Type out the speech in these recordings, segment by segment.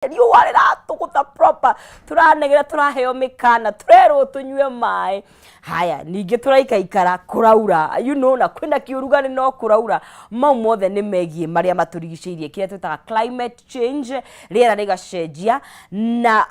Riũa rĩratũgũtha proper, tũranegera, tũraheo mĩkana, tũrerwo tũnyue maĩ. Haya, ningĩ tũraikaikara kũraura, na kwĩna kĩũrugarĩ no kũraura. Mau mothe nĩ megiĩ marĩa matũrigicĩirie, kĩrĩa twĩtaga climate change, rĩera rĩgacenjia na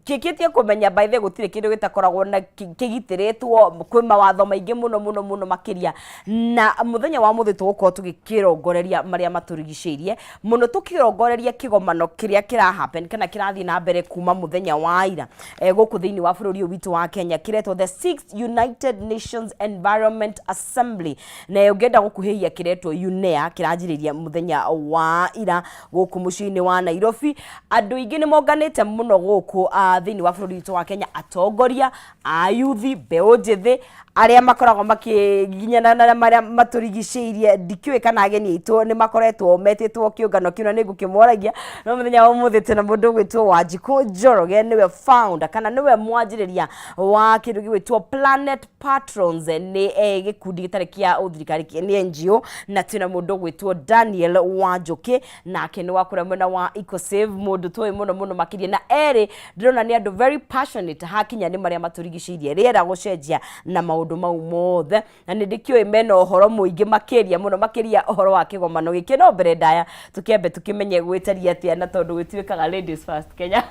kĩkĩtie kũmenya. By the way, gũtirĩ kĩndũ gĩtakoragwo na kĩgitĩrĩtwo, kwĩ mawatho maingĩ mũno mũno mũno makĩria. Na mũthenya wa mũthĩ tũgũkorwo tũgĩkĩrongoreria marĩa matũrigicĩirie mũno, tũkĩrongoreria kĩgomano kĩrĩa kĩra happen kana kĩrathiĩ na mbere kuma mũthenya wa ira gũkũ thĩinĩ wa bũrũri ũyũ witũ wa Kenya, kĩretwo the Sixth United Nations Environment Assembly, na ũngĩenda gũkuhĩhia kĩretwo UNEA. Kĩranjĩrĩria mũthenya wa ira gũkũ mũciĩ-inĩ wa Nairobi. Andũ aingĩ nĩ monganĩte mũno gũkũ thĩinĩ wa bũrũri witũ wa Kenya, atongoria a yuthi, mbeũ njĩthĩ, arĩa makoragwo makĩginyana na marĩa matũrigicĩirie. Ndikĩũĩ kana ageni aitũ nĩ makoretwo metĩtwo kĩũngano kĩu na nĩ ngũkĩmoragia. No mũthenya wa ũmũthĩ twĩna mũndũ ũgwĩtwo Wanjikũ Njoroge, nĩwe founder kana nĩwe mwanjĩrĩria wa kĩndũ gĩgwĩtwo Planet Patrons, nĩ gĩkundi gĩtarĩ kĩa ũthirikari, nĩ NGO. Na twĩna mũndũ ũgwĩtwo Daniel Wanjũkĩ, nake nĩ wa kũrĩa mwena wa EcoSave, mũndũ tũĩ mũno mũno makĩria. Na erĩ ndĩrona nĩ andũ very passionate hakinya nĩ marĩa matũrigicĩirie, rĩera gũcenjia na maũndũ mau mothe, na nĩ ndĩkĩũĩ mena ũhoro mũingĩ makĩria mũno makĩria ũhoro wa kĩgomano gĩkĩ. No mbere ndaya tũkĩambe tũkĩmenye gwĩtaria atĩa, na tondũ gwĩtuĩkaga ladies first Kenya,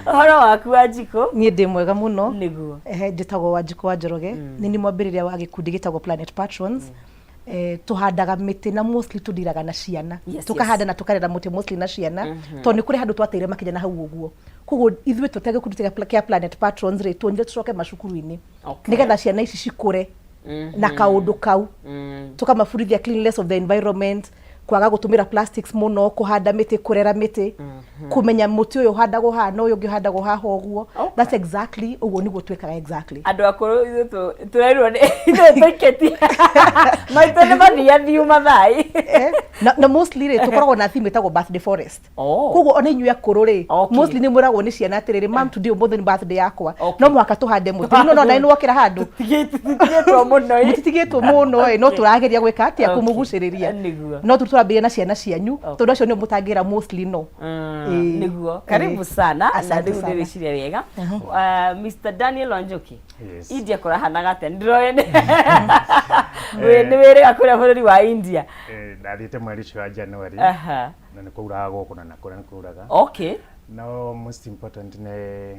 ũhoro waku, Wanjikũ? Niĩ ndĩ mwega mũno. Nĩguo. Ehe, njĩtagwo Wanjikũ wa Njoroge, nĩ niĩ mwambĩrĩria wa gĩkundi gĩtagwo Planet Patrons. Tũhandaga mĩtĩ na mostly tũndiraga na ciana. Tũkahanda na tũkarera mũtĩ mostly na ciana, tondũ nĩ kũrĩ handũ twateire makinya na hau ũguo. Koguo ithuĩ tũte gĩkundi kĩa Planet Patrons rĩ, tuonire tũcoke macukuru-inĩ nĩgetha ciana ici cikũre na kaũndũ kau, tũkamabundithia cleanliness of the environment, kwaga gũtũmĩra plastics mũno, kũhanda mĩtĩ, kũrera mĩtĩ, kũmenya mũtĩ ũyũ ũhandagwo haha na ũyũ ũngĩ ũhandagwo haha ũguo. That's exactly ũguo nĩguo twĩkaga exactly. Andũ akũrũ ithuĩ tũrerirwo nĩ ithuĩ tũikĩtie maitũ nĩ mathiathiu mathai. Na mostly rĩ, tũkoragwo na theme ĩtagwo birthday forest. Koguo ona inyuĩ akũrũ rĩ, mostly nĩ mwĩragwo nĩ ciana atĩrĩrĩ, "Mam, today, ũmũthĩ nĩ birthday yakwa, no mũhaka tũhande mũtĩ." No nawe nĩ wokĩra handũ. Tũtigĩtwo mũno ĩ. Mũtitigĩtwo mũno ĩ, no tũrageria gwĩka atĩa? Kũmũgucĩrĩria. No tu tũrambĩrĩria na ciana cianyu, tondũ acio nĩo mũtangĩra mostly no. Nĩguo, karibu sana na Asante rĩu sana. ndĩrĩciria wega. Mr Daniel Wanjoki. Yes. India kũrahanaga atĩa? Ndĩroĩ nĩ wĩrĩga kũrĩa bũrũri wa India. Ndathiĩte mweri ũcio wa January na nĩ kwauraga gũkũ na nakũrĩa nĩ kwauraga. No most important nĩ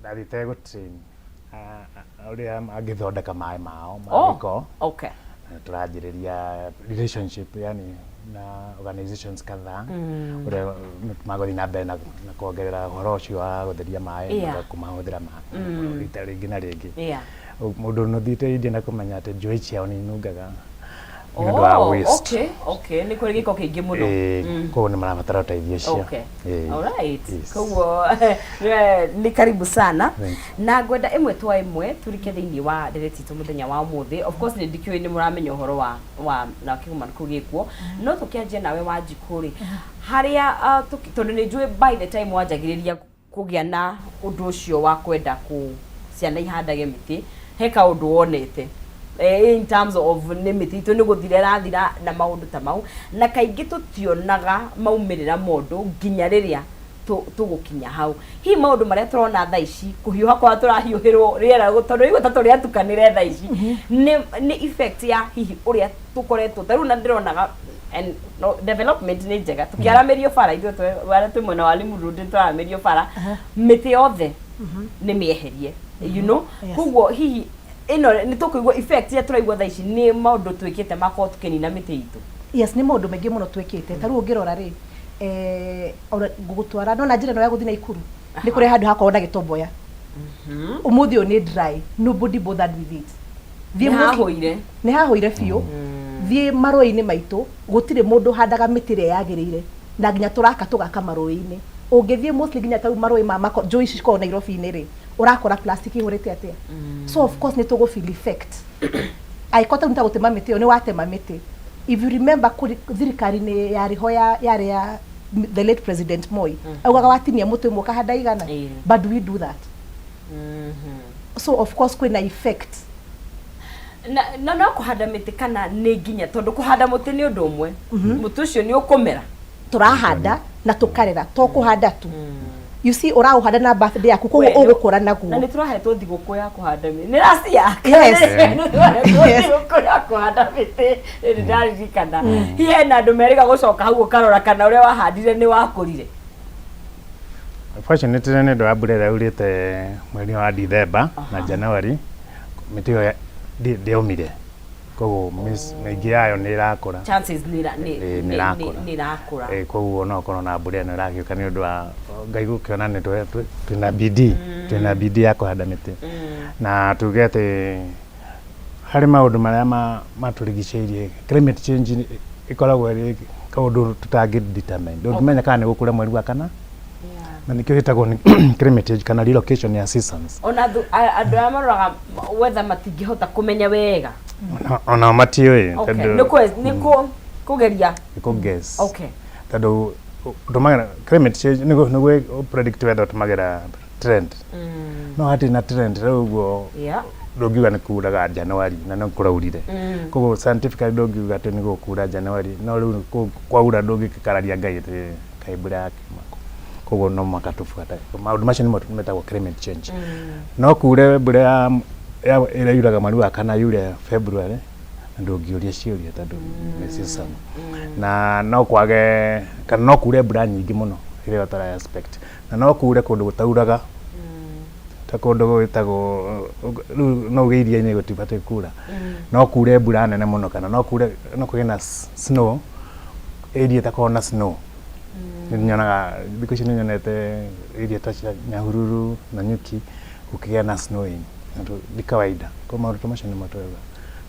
ndathiĩte gũ train ũrĩa mangĩthondeka maĩ mao ma gĩko. Na tũranjĩrĩria relationship yani na organizations kadhaa ũrĩa magũthiĩ na mbere na kuongerera ũhoro ũcio wa gũtheria maĩ na kũmahũthĩra rita rĩngĩ na rĩngĩ. Mũndũ nũthiĩte India na kũmenya atĩ njũĩ ciao nĩ inungaga nĩ ũndũ wa waste. Okay, nĩ kũrĩ gĩko kĩingĩ mũno. Ĩĩ, koguo nĩ marabatara ũteithio ũcio. Alright. Yes. Koguo nĩ karibu sana. Thank. Na ngwenda ĩmwe twa ĩmwe turike thĩinĩ wa ndereti itũ mũthenya wa ũmũthĩ. Of course nĩ ndikĩũĩ nĩ mũramenya ũhoro wa na kĩgomano kĩu gĩkuo, no tũkĩanjia nawe Wanjikũ rĩ, harĩa tondũ nĩ njũĩ by the time wanjagĩrĩria kũgĩa na ũndũ ũcio wa kwenda kũ ciana ihandage mĩtĩ, he kaũndũ wonete in terms of nĩ mĩtĩ itũ nĩ gũthira ĩrathira na maũndũ ta mau, na kaingĩ tũtionaga maumĩrĩra ma ũndũ nginya rĩrĩa tũgũkinya hau. Hihi maũndũ marĩa tũrona thaa ici, kũhiũha kwa tũrahiũhĩrwo rĩera, tondũ rĩu ta tũrĩatukanĩre thaa ici, nĩ effect ya hihi ũrĩa tũkoretwo ta rĩu? Na ndĩronaga and no, development nĩ njega, tũkĩaramĩrio bara ithuĩ arĩa twĩ mwena wa Limuru Road, tũraramĩrio bara, mĩtĩ yothe nĩ mĩeherie. Koguo hihi ĩno nĩ tũkũigua effect ĩrĩa tũraigua thaa ici nĩ maũndũ twĩkĩte makorwo tũkĩnina mĩtĩ itũ? Yes, nĩ maũndũ maingĩ mũno twĩkĩte. Ta rĩu ũngĩrora rĩ, ona ngũgũtwara no na njĩra ĩno ya gũthiĩ Naikuru, nĩ kũrĩ handũ hakorwo na gĩtomboya, ũmũthĩ ũyũ nĩ dry, nobody bothered with it. Thiĩ nĩ hahũire. Nĩ hahũire biũ. Thiĩ marũĩ-inĩ maitũ, gũtirĩ mũndũ ũhandaga mĩtĩ ĩrĩa yagĩrĩire, na nginya tũraka tũgaka marũĩ-inĩ. Ũngĩthiĩ mostly nginya ta rĩu marũĩ ma njũĩ ici cikoragwo Nairobi-inĩ rĩ, ũrakora plastic ihũrĩte atĩa. So of course nĩ tũgũ feel effect angĩkorwo ta rĩu nĩ ta gũtema mĩtĩ ĩyo, nĩ watema mĩtĩ. If you remember, kũrĩ thirikari-inĩ yarĩ ho ya yarĩ ya the late President Moi, augaga watinia mũtĩ ũmwe ũkahanda 100. But do we do that? So of course kwĩna effect. Na no kũhanda mĩtĩ kana nĩ nginya, tondũ kũhanda mũtĩ nĩ ũndũ ũmwe, mũtĩ ũcio nĩ ũkũmera. Tũrahanda Na tũkarera, to kũhanda tu. You see, ũraũhanda na birthday yaku, koguo We, ũgũkũra na naguo. Nä tå rahetwo thigåkå ya kå handa mä nä racia. Yes. Nä tũrahetwo Yes. thigũkũ ya kũhanda mĩtĩ, nĩ ndaririkana. Hihi hena andũ merĩga gũcoka hau ũkarora kana ũrĩa wahandire nĩ wakũrire? Fortunately, nĩ ũndũ wa mbura ĩrĩa yaurĩte mweri wa Dithemba na January, mĩtĩ ĩyo ndĩomire, koguo mĩingĩ yayo nĩ ĩrakũra. Chances nĩ Ĩĩ, nĩ ĩrakũra. Nĩ ĩrakũra. Ĩĩ, koguo no ũkorwo na mbura ĩno ĩragĩũka nĩ ũndũ wa Ngai gũkĩona nĩ twĩna bidii ya kũhanda mĩtĩ, na tuge atĩ harĩ maũndũ marĩa matũrigicĩirie, climate change ĩkoragwo ĩrĩ kaũndũ tũtangĩ determine. Ndũngĩmenya kana nĩ gũkura mweri wa kana, na nĩkĩo gĩtagwo nĩ climate change kana relocation ya seasons. Ona andũ arĩa maroraga weather matingĩhota kũmenya wega. Onao matiũĩ. Tondũ Nĩ kũgeria. Nĩ kũ guess. Tondũ ũtũmagĩra climate change nĩguo predict weather, ũtũmagĩra trend, no hatirĩ na trend rĩu ũguo. Ndũngiuga nĩ kuraga January na no kũraurire, koguo scientifically ndũngiuga atĩ nĩ gũkura January, no rĩu kwaura ndũngĩkararia Ngai atĩ kaĩ mbura yakiuma kũ. Koguo no mũhaka tũbuate maũndũ macio, nĩmo metagwo climate change. No kure mbura ya ĩrĩa yuraga mweri wa kana yure February, na ndũngĩũria ciũria tondũ nĩ season, na no kwage kana no kure mbura nyingĩ mũno ĩrĩa ũtara expect, na no kure kũndũ gũtauraga, ta kũndũ gwĩtagwo rĩu no uge iria-inĩ gũtibatiĩ kura, no kure mbura nene mũno, kana no kure, no kũgĩe na snow area ĩtakoragwo na snow. Nĩ nyonaga thikũ ici nĩ nyonete area ta cia Nyahururu na Nyuki gũkĩgĩa na snowing, na ti kawaida. Kwa maũndũ ta macio nĩmo tũrauga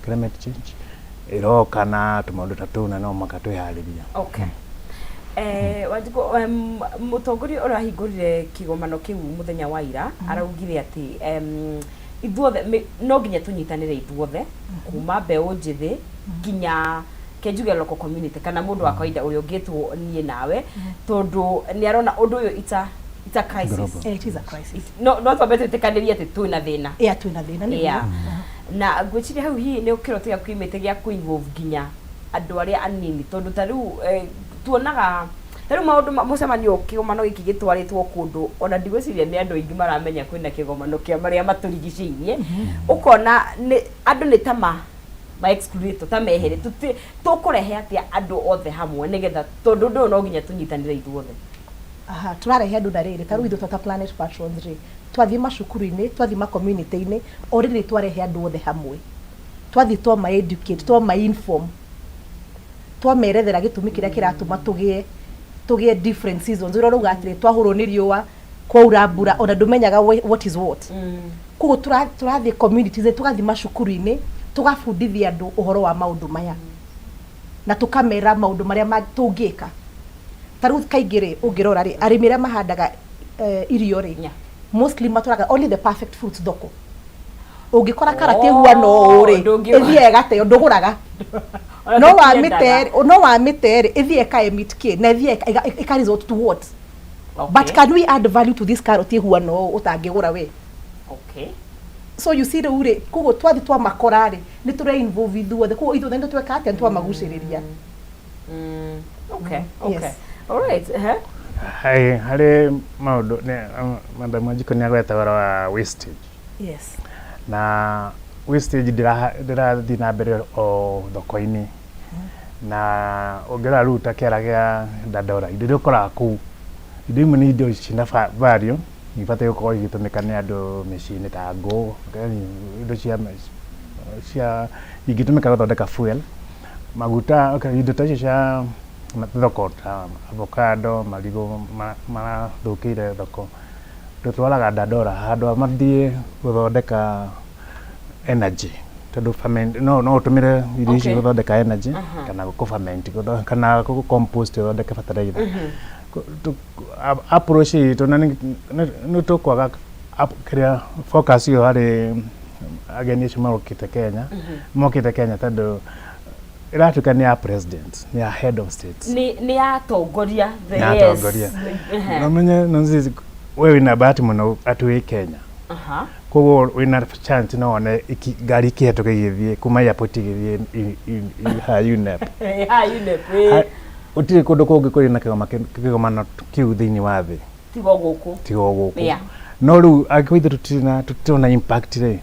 climate change ĩroka na tũmaũndũ ta tũu, na no mũhaka twĩharĩrie. Okay. Wanjikũ, mũtongoria ũrĩa wahingũrire kĩgomano kĩu mũthenya wa ira araugire atĩ ithuothe no nginya tũnyitanĩre ithuothe, kuma mbeũ njĩthĩ nginya kenjuge local community kana mũndũ wa kawaida ũrĩa ũngĩtwo niĩ nawe, tondũ nĩ arona ũndũ ũyũ ita crisis. Global. It is a crisis. No twambe twĩtĩkanĩrie atĩ twĩna thĩna. Yeah, twĩna thĩna nĩguo. Yeah. Na ngwĩciria hau hihi nĩ kĩroto gĩa kiumĩte gĩa kũ-involve nginya andũ arĩa anini, tondũ ta rĩu tuonaga ta rĩu maũndũ mũcemanio, kĩgomano gĩkĩ gĩtwarĩtwo kũndũ ona ndigwĩciria nĩ andũ aingĩ maramenya kwĩna kĩgomano kĩa marĩa matũrigicĩirie. Ũkona nĩ andũ nĩ ta ma exclude, ta mehere. Tũkũrehe atĩa andũ othe hamwe, nĩgetha tondũ ũndũ ũyũ no nginya tũnyitanĩre ithuothe? Aha, tũrarehe andũ na rĩrĩ, ta rĩu ithuĩ ta Planet Patrons rĩ, twathiĩ macukuru-inĩ, twathiĩ ma-community-inĩ, o rĩrĩ twarehe andũ othe hamwe, twathiĩ twama educate, twama inform, twamerethera gĩtũmi kĩrĩa kĩratũma tũgĩe different seasons. Ũrĩa ũrauga atĩrĩ, twahũrwo nĩ riũa, kwaura mbura, ona ndũmenyaga what is what. Koguo tũrathiĩ communities, tũgathiĩ macukuru-inĩ, tũgabundithia andũ ũhoro wa maũndũ maya, na tũkamera maũndũ marĩa tũngĩka. Ta rĩu kaingĩ rĩ, ũngĩrora rĩ, arĩmi arĩa mahandaga irio rĩ, mostly matwaraga only the perfect fruits thoko. Ũngĩkora karati ĩhuana ũũ rĩ, ĩthiaga ĩgateo, ndũgũraga. Ona No tũtiendaga. Wamĩte, no wamĩte rĩ, ĩthiĩ ĩka emit kĩ na ĩthiĩ ĩka result to what? But can we add value to this carrot ĩhuana ũũ ũtangĩgũra we? So you see, rĩu rĩ, koguo twathiĩ twamakora rĩ, nĩ tũre involve ithuothe, koguo ithuothe nĩ tweka atĩa? Nĩ twamagucĩrĩria. Yes. All right. Harĩ maũndũ Madam Wanjikũ nĩ agweta ũhoro wa wastage. Na wastage ndĩrathiĩ na mbere o thoko-inĩ, na ũngĩrora rĩu ta kĩara gĩa Dandora, indo iria ũkoraga kũu, indo imwe nĩ indo ciĩna value, ibatiĩ gũkorwo igĩtũmĩka nĩ andũ mĩciĩ-inĩ, ta ngũ, yani indo cia ingĩtũmĩka gũthondeka fuel, maguta, okay, indo ta icio cia thoko ta avocado, marigũ marathũkĩire thoko, tũtwaraga Dandora handũ ha mathiĩ gũthondeka energy, tondũ ferment no ũtũmĩre irio ici gũthondeka energy kana gũ ferment kana gũ compost ũthondeke fertilizer. Approach itũ na nĩ tũkwaga kĩrĩa focus ĩyo harĩ ageni acio marokĩte Kenya, mokĩte Kenya, tondũ ĩratuĩka nĩ ya president, nĩ ya head of state. Nĩ atongoria. Nĩ atongoria. No menye no we wĩna bahati mũno atĩ wĩ Kenya, koguo wĩna chance no wone ngari ikĩhetũka igĩthiĩ kuma airport igĩthiĩ haha UNEP. Ha, UNEP. Gũtirĩ kũndũ kũngĩ kũrĩ na kĩgomano kĩu thĩinĩ wa thĩ tiga o gũkũ. Tiga o gũkũ. No rĩu angĩkorwo ithuĩ tũtirĩ na tũtirona impact rĩ,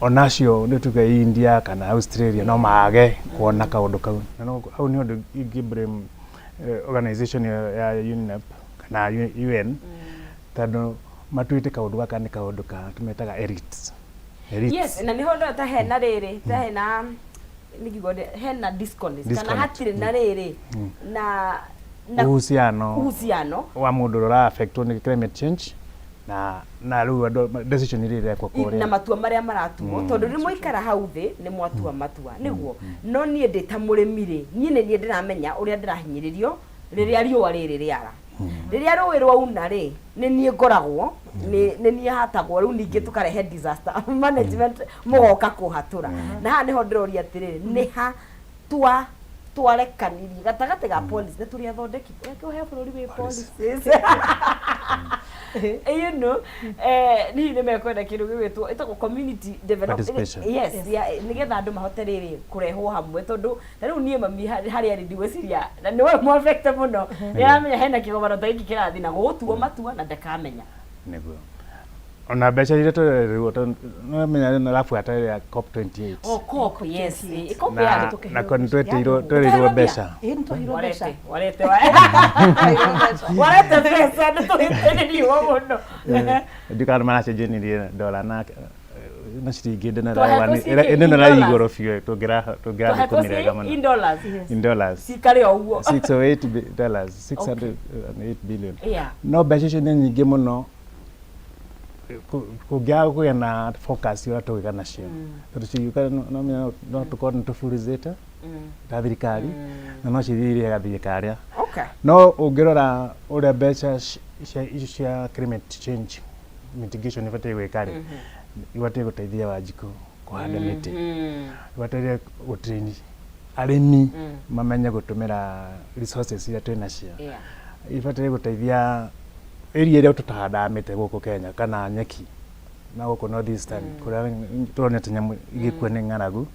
ona acio nĩ tuge India kana Australia no mage kuona kaũndũ kau. Na no hau nĩ ũndũ ingĩ blame organization ĩyo ya UNEP kana UN, tondũ matuĩte kaũndũ gaka nĩ kaũndũ ka tũmetaga elites. Elites. Yes, na niho ndo ta hena rĩrĩ, ta hena nĩngiuga hena disconnect kana Disconnect. Hatirĩ na rĩrĩ na uhusiano uhusiano wa mũndũ ũrĩa ũra-affectwo nĩ climate change na rĩu andũ decision iria irekwo na kũrĩa. Matua marĩa maratuo, tondũ rĩrĩa mwaikara hau thĩ nĩ mwatua matua nĩguo, no niĩ ndĩ ta mũrĩmi rĩ, niĩ nĩ niĩ ndĩramenya ũrĩa ndĩrahinyĩrĩrio rĩrĩa riũa rĩrĩ rĩara, rĩrĩa rũĩ rwauna rĩ, nĩ niĩ ngoragwo nĩ niĩ hatagwo. Rĩu ningĩ tũkarehe disaster management mũgoka kũhatũra, na haha nĩho ndĩroria atĩrĩrĩ, nĩ ha twarekanirie gatagatĩ ga policy nĩ tũrĩ athondeki reke ũhe bũrũri wĩ policies hihi nĩ mekwenda kĩndũ gĩgwĩtwo ĩtagwo community development. Participation. Yes, yeah, nĩgetha andũ mahote rĩrĩ kũrehwo hamwe, tondũ ta rĩu niĩ mami harĩa arĩ ndigwĩciria na nĩwe mũaffecte mũno, nĩ aramenya hena kĩgomano ta gĩkĩ kĩrathiĩ na gũgũtuo matua na ndakamenya. Nĩguo ona mbeca iria tũrerwo nomenya narabuata ya COP 28. Oh, COP, yes, COP. Na yarĩ na ko nĩtwetĩirwo twerirwo mbeca. Ĩĩ, nĩtwaheirwo mbeca. Warete warete warete mbeca, nĩtũhĩtĩrĩrio mũno. Ndikana maracenjanirie dola na ciringi ĩno Twahetwo ciringi ĩno in na dollars. Igũrũ biũ tũngĩra Twahetwo thũkũmire ci mũno. In dollars. In dollars. Cikare o ũguo. 608 dollars, 608 billion. No mbeca icio nĩ nyingĩ mũno kũngĩaga kũgĩa na focus ũrĩa tũgĩka nacio, tondũ cigĩũka no tũkorwo nĩ tũburizĩte ta thirikari na no cithiĩ iria gathiĩ karĩa. No ũngĩrora ũrĩa mbeca cia icio cia climate change mitigation ibatiĩ gwĩka rĩ, ibatiĩ gũteithia Wanjikũ kũhanda mĩtĩ, ibatiĩ gũtrain arĩmi mamenye gũtũmĩra resources iria twĩ nacio, ibatiĩ gũteithia area ĩrĩa tũtahandaga mĩtĩ gũkũ Kenya kana nyeki na gũkũ North Eastern kũrĩa tũronete nyamũ igĩkua nĩ ng'aragu,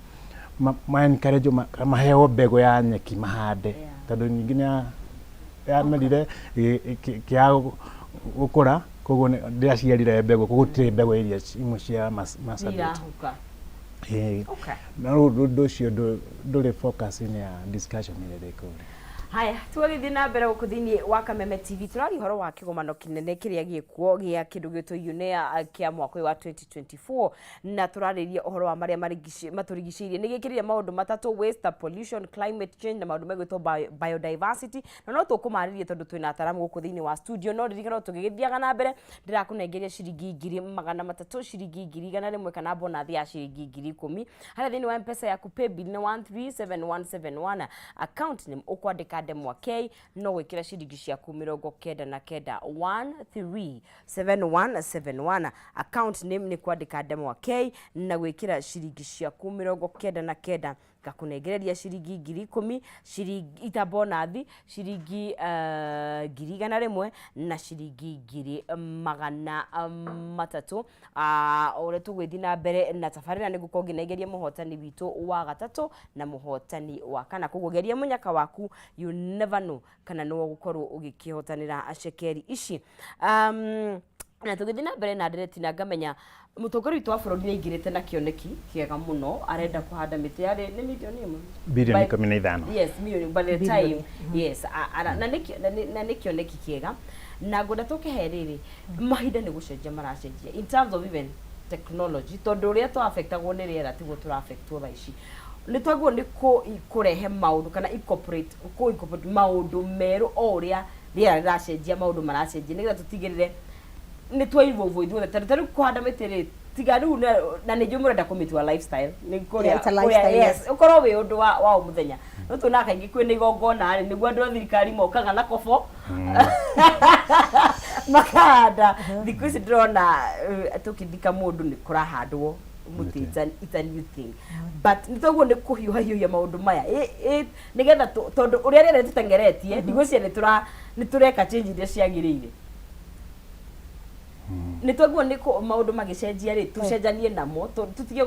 ma encourage maheo mbegũ ya nyeki mahande, tondũ nyingĩ nĩ yamerire ĩkĩaga gũkũra, koguo ndĩraciarire mbegũ, koguo gũtirĩ mbegũ area imwe cia Marsabit. Irahuka. Ĩĩ. Na rĩu ũndũ ũcio ndũrĩ focus-inĩ ya discussion ĩrĩa ĩrĩ kũrĩa. Haya, tũgagĩthiĩ na mbere gũkũ thĩinĩ wa Kameme TV, tũraria ũhoro wa kĩgomano kĩnene kĩrĩa gĩkuo gĩa kĩndũ gĩtwo UNEA kĩa mwaka ũyũ wa 2024, na tũrarĩria ũhoro wa marĩa matũrigicĩirie. Nĩ gĩkĩrĩire maũndũ matatũ: waste, pollution, climate change na maũndũ megwĩtwo biodiversity, na no tũkũmarĩria tondũ twĩna ataramu gũkũ thĩinĩ wa studio. No ririkana tũgĩgĩthiaga na mbere, ndĩrakũnengeria ciringi 300,000, ciringi 100,000 kana bonathi ya ciringi 10,000 harĩa thĩinĩ wa Mpesa yaku. Paybill nĩ 137171, account name ũkwandĩka Ndemwa K, no gwĩkĩra ciringi ciaku 99, 137171, account name nĩ kwandĩka Ndemwa K na gwĩkĩra ciringi ciaku 99, ngakũnengereria ciringi 10,000, ciringi ita bonathi ciringi 100,000 na ciringi 300,000. Ũrĩa tũgwĩthiĩ na mbere na tabarĩra nĩ ngũkorwo ngĩnengeria mũhotani witũ wa gatatũ na mũhotani wa kana. Koguo geria mũnyaka waku, you never know kana nĩwe ũgũkorwo ũgĩkĩhotanĩra cekeri ici. Na tũgĩthiĩ na mbere na ndereti, na ngamenya mũtongoria witũ wa bũrũri nĩ aingĩrĩte na kĩoneki kĩega mũno, arenda kũhanda mĩtĩ yarĩ nĩ mirioni 1. Bilioni 15. Yes, million by the time, yes, na nĩ kĩoneki kĩega, na ngwenda tũkĩhe rĩrĩ mahinda nĩ gũcenjia maracenjia in terms of even technology, tondũ ũrĩa tũaffectagwo nĩ rĩera tiguo tũraffectwo thaa ici. Nĩ twagĩrĩirwo nĩ kũrehe maũndũ kana incorporate kũ incorporate maũndũ merũ o ũrĩa rĩera rĩracenjia, maũndũ maracenjia, nĩgetha tũtigĩrĩre nĩ twa evolve ithuothe. Tondũ ta rĩu kũhanda mĩtĩ rĩ, tiga rĩu na nĩ njũĩ mũrenda kũmĩtua lifestyle nĩ kũrĩa Yeah, it's a lifestyle, yes, ũkorwo wĩ ũndũ wa o mũthenya. No tuonaga kaingĩ kwĩna igongona rĩ, nĩguo andũ a thirikari mokaga na kobo makahanda. Thikũ ici ndĩrona tũkĩthika mũndũ nĩ kũrahandwo mũtĩ. It's a new thing, but nĩ toguo nĩ kũhiũha hiũhia maũndũ maya nĩgetha tondũ ũrĩa rĩera rĩtũteng'eretie, ndigwĩciria nĩ tũreka change iria ciagĩrĩire. Nĩ twaguo nĩ maũndũ magĩcenjia rĩ, tũcenjanie namo, tũtige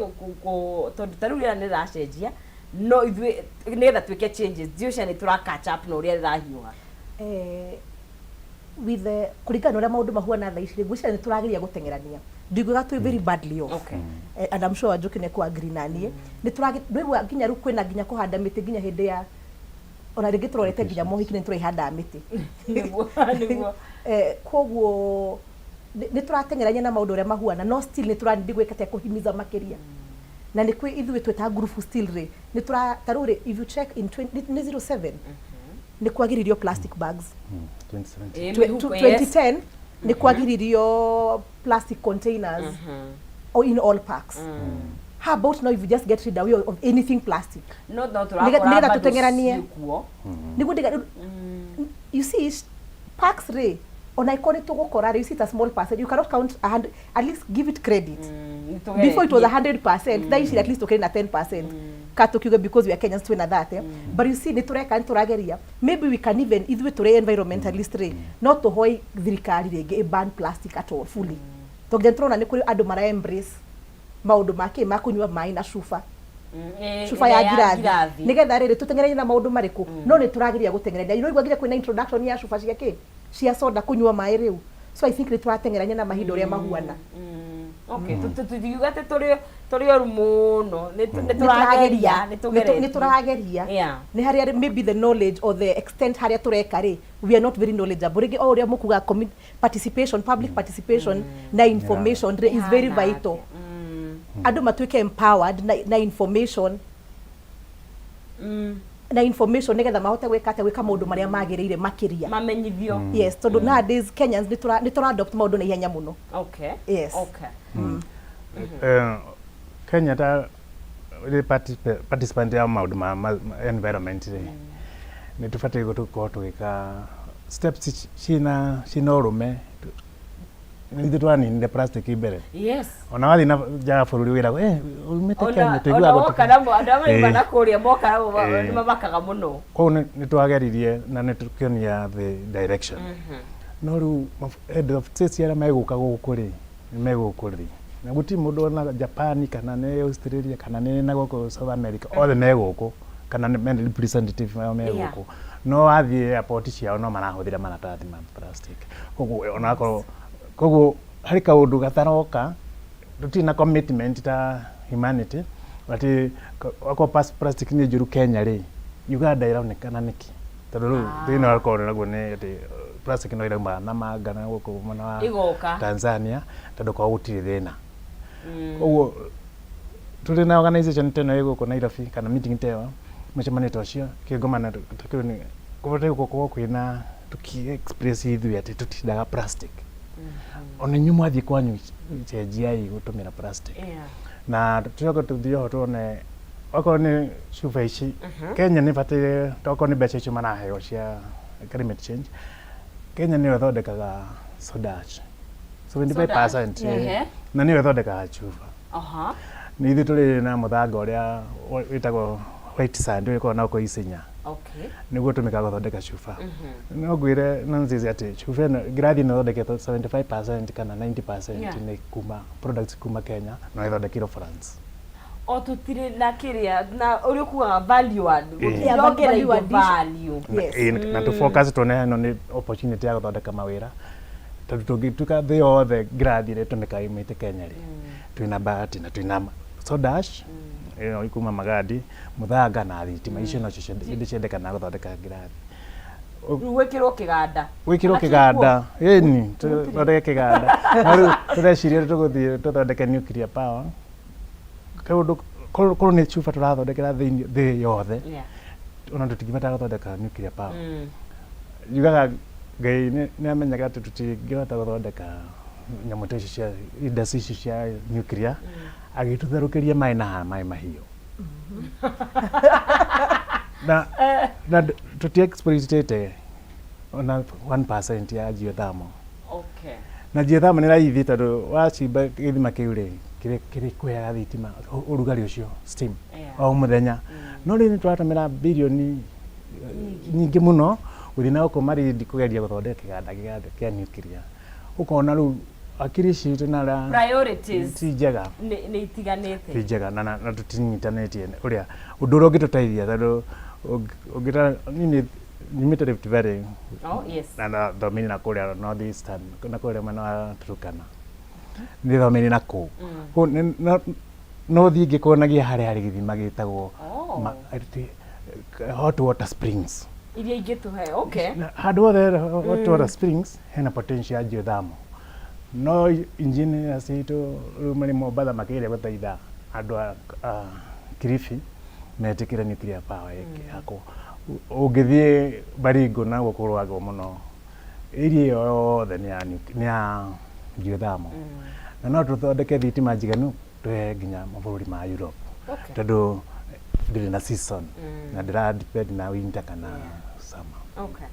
tondũ ta rĩu rĩera nĩ rĩracenjia. No ithuĩ nĩgetha twĩke changes, ndiũcia nĩ tũra catch up na ũrĩa rĩrahiũha. With the kũringana na ũrĩa maũndũ mahuana thaa ici rĩ, ngwĩciria nĩ tũrageria gũteng'erania, ndingiuga twĩ very badly off. And I'm sure Wanjũkĩ nĩ ekũ agree na niĩ. Nĩ tũrage ndũigua nginya rĩu kwĩna nginya kũhanda mĩtĩ, nginya hĩndĩ ya ona rĩngĩ tũrorete nginya mohiki nĩ tũraihandaga mĩtĩ. Nĩguo, nĩguo. Koguo nĩ tũrateng'erania na maũndũ ũrĩa mahuana, no still nĩ tũra need gwĩka atĩa, kũhimiza makĩria. Na nĩ kwĩ ithuĩ twĩ ta ngurubu still rĩ, nĩ tũra ta rĩu rĩ, if you check in 20, nĩ 07 nĩ kwagiririo plastic bags. 2017. Mĩhuko, yes. 2010 nĩ kwagiririo plastic containers or in all parks. How about now if you just get rid away of anything plastic? No tũrakora Nĩgetha bado tũteng'eranie. ciĩkuo. Nĩguo ndiga you see parks rĩ, ona ikorwo nĩ tũgũkora rĩ, you see, it's a small percent. You cannot count 100. At least give it credit. Nĩ Before it was tũgeretie. 100%, thaa ici at least tũkĩrĩ na 10%, ka tũkiuge because we are Kenyans twĩna that, eh? But you see, nĩ tũreka, nĩ tũrageria. Maybe we can even, ithuĩ tũrĩ environmentalist rĩ, no tũhoi thirikari rĩngĩ ĩ ban plastic at all fully, tondũ nĩ tũrona nĩ kũrĩ andũ mara embrace maũndũ ma kĩ ma kũnyua maĩ na cuba, cuba ĩrĩa ya ngirathi, nĩgetha rĩrĩ tũteng'eranie na maũndũ marĩkũ. No nĩ tũrageria gũteng'erania. You know, nginya kwĩna introduction ya cuba cia kĩ cia soda kũnyua maĩ rĩu. So I think nĩ tũrateng'erania na mahinda ũrĩa mahuana. Okay, tũtingiuga atĩ tũrĩ oru mũno, nĩ tũrageria, nĩ tũgeretie. Nĩ tũrageria. Nĩ harĩa maybe the knowledge or the extent harĩa tũreka rĩ, we are not very knowledgeable. Rĩngĩ o ũrĩa mũkuga, participation, public participation na information rĩ is very Ĩhana vital. atĩa? Andũ matuĩke empowered na information na information, nĩgetha mahote gwĩka atĩa, gwĩka maũndũ marĩa magĩrĩire makĩria. Mamenyithio. Yes, tondũ nowadays Kenyans nĩ tũra adopt maũndũ na ihenya mũno. Yes. Kenya ta rĩ participant ya maũndũ ma environment rĩ, nĩ tũbatiĩ gũkorwo tũgĩka steps ciĩna ũrũme. Ithuĩ twaninire plastic mbere. Ona wathiĩ na nja ya bũrũri wĩragwo, "Umĩte Kenya." Ona tũiguaga woka namo andũ arĩa mauma na kũrĩa moka nĩ mamakaga mũno. Koguo nĩ twageririe na nĩ tũkĩonia the direction, no rĩu head of states arĩa megũka gũkũ rĩ, nĩ megũkũ rĩ, na gũtirĩ mũndũ ona Japan kana nĩ Australia kana nĩ na gũkũ South America, othe me gũkũ kana nĩ mena representative ao me gũkũ, no wathiĩ airport ciao no marahũthĩra maratathi ma plastic. Koguo onakorwo koguo harĩ kaũndũ gataroka, tũtirĩ na commitment ta humanity atĩ okorwo plastic nĩ njũru Kenya rĩ, Uganda ĩronekana nĩkĩ? Tondũ rĩu thĩna wakorwo naguo nĩ atĩ plastic no irauma na manga na gũkũ mwena wa Ĩgoka. Tanzania, tondũ kwao gũtirĩ thĩna. Koguo tũrĩ na organization ta ĩno ĩ gũkũ Nairobi kana meeting ta ĩyo, mũcemanio ta ũcio, kĩgomano ta kĩu, nĩ kũbataire gũkorwo kwĩna tũkĩ express ithuĩ atĩ tũtindaga plastic. Ona inyuĩ mwathiĩ kwanyu, cenjiai gũtũmĩra plastic. Na tũcoke tũthiĩ oho tuone okorwo nĩ cuba ici, Kenya nĩ ĩbataire, tokorwo nĩ mbeca icio maraheo cia climate change, Kenya nĩyo ĩthondekaga soda ash 75%. Soda ash, ehe. Na nĩyo ĩthondekaga cuba. Nĩ ithuĩ tũrĩ na mũthanga ũrĩa wĩtagwo white sand, ũrĩa ũkoragwo na gũkũ Isinya. Nĩguo ũtũmĩkaga gũthondeka cuba. No ngwĩre Nancy atĩ cuba ĩno, ngirathi ĩno ĩthondeketwo 75% kana 90% nĩ kuma products kuma Kenya, no ĩthondekirwo France. O tũtirĩ na kĩrĩa na ũrĩa ũkuaga value add. Yeah, Gũtirongerera value indo addition. value. Na tũ focus tuone ĩno nĩ opportunity ya gũthondeka mawĩra, tondũ tũngĩtuĩka thĩ yothe ngirathi ĩrĩa ĩtũmĩkaga yumĩte Kenya rĩ, twĩna bahati na twĩna soda ash ĩno kuma Magadi, mũthanga na thitima, icio nocio indo ciendekanaga gũthondeka ngirathi. Rĩu gwĩkĩrwo kĩganda. Gwĩkĩrwo Kana kĩganda, ĩni tũthondeke kĩganda. No rĩu tũreciria tũgũthiĩ tũthondeke nuclear power, kaũndũ korwo nĩ cuba tũrathondekera thĩ yothe, ona tũtingĩbatara gũthondeka nuclear power. Njugaga Ngai nĩ amenyaga atĩ tũtingĩhota gũthondeka nyamũ ta icio cia industry icio cia nuclear, agĩtũtherũkĩria maĩ na haha maĩ mahiũ na tũti exploitĩte ona 1% ya geothermal. Na geothermal nĩ raithi, tondũ wacimba gĩthima kĩu rĩ, kĩrĩ kĩrĩkũheaga thitima, ũrugarĩ ũcio, steam, o mũthenya. No rĩu nĩ tũratũmĩra birioni nyingĩ mũno gũthiĩ na gũkũ Malindi kũgeria gũthondeka kĩganda gĩa nuclear. Ũkona rĩu Hakiri citũ na ũrĩa Priorities ti njega. Nĩ itiganĩte. Ti njega na tũtinyitanĩtie ũrĩa ũndũ ũrĩa ũngĩtũteithia tondũ ũngĩta niĩ nyumĩte Rift Valley. Oh, yes. Na nathomeire na kũrĩa North Eastern, na kũrĩa mwena wa Turkana, nĩ thomeire na kũu. Kũu no thiĩ ngĩkuonagia harĩa harĩ gĩthima gĩtagwo hot water springs. Iria ingĩtũhe, okay. Na handũ hothe hot water springs hena potential ya geothermal, no engineers itũ rĩu marĩ Mombatha makĩgeria gũthaitha andũ a Kilifi metĩkĩre nuclear power ĩkĩakwo. Ũngĩthiĩ Baringo na gũkũ kũrũagwo mũno, area ĩyo yothe nĩ ya geothermal, na no tũthondeke thitima njiganu tũhe nginya mabũrũri ma Europe, tondũ ndĩrĩ na season na ndĩra depend na winter kana summer. Okay.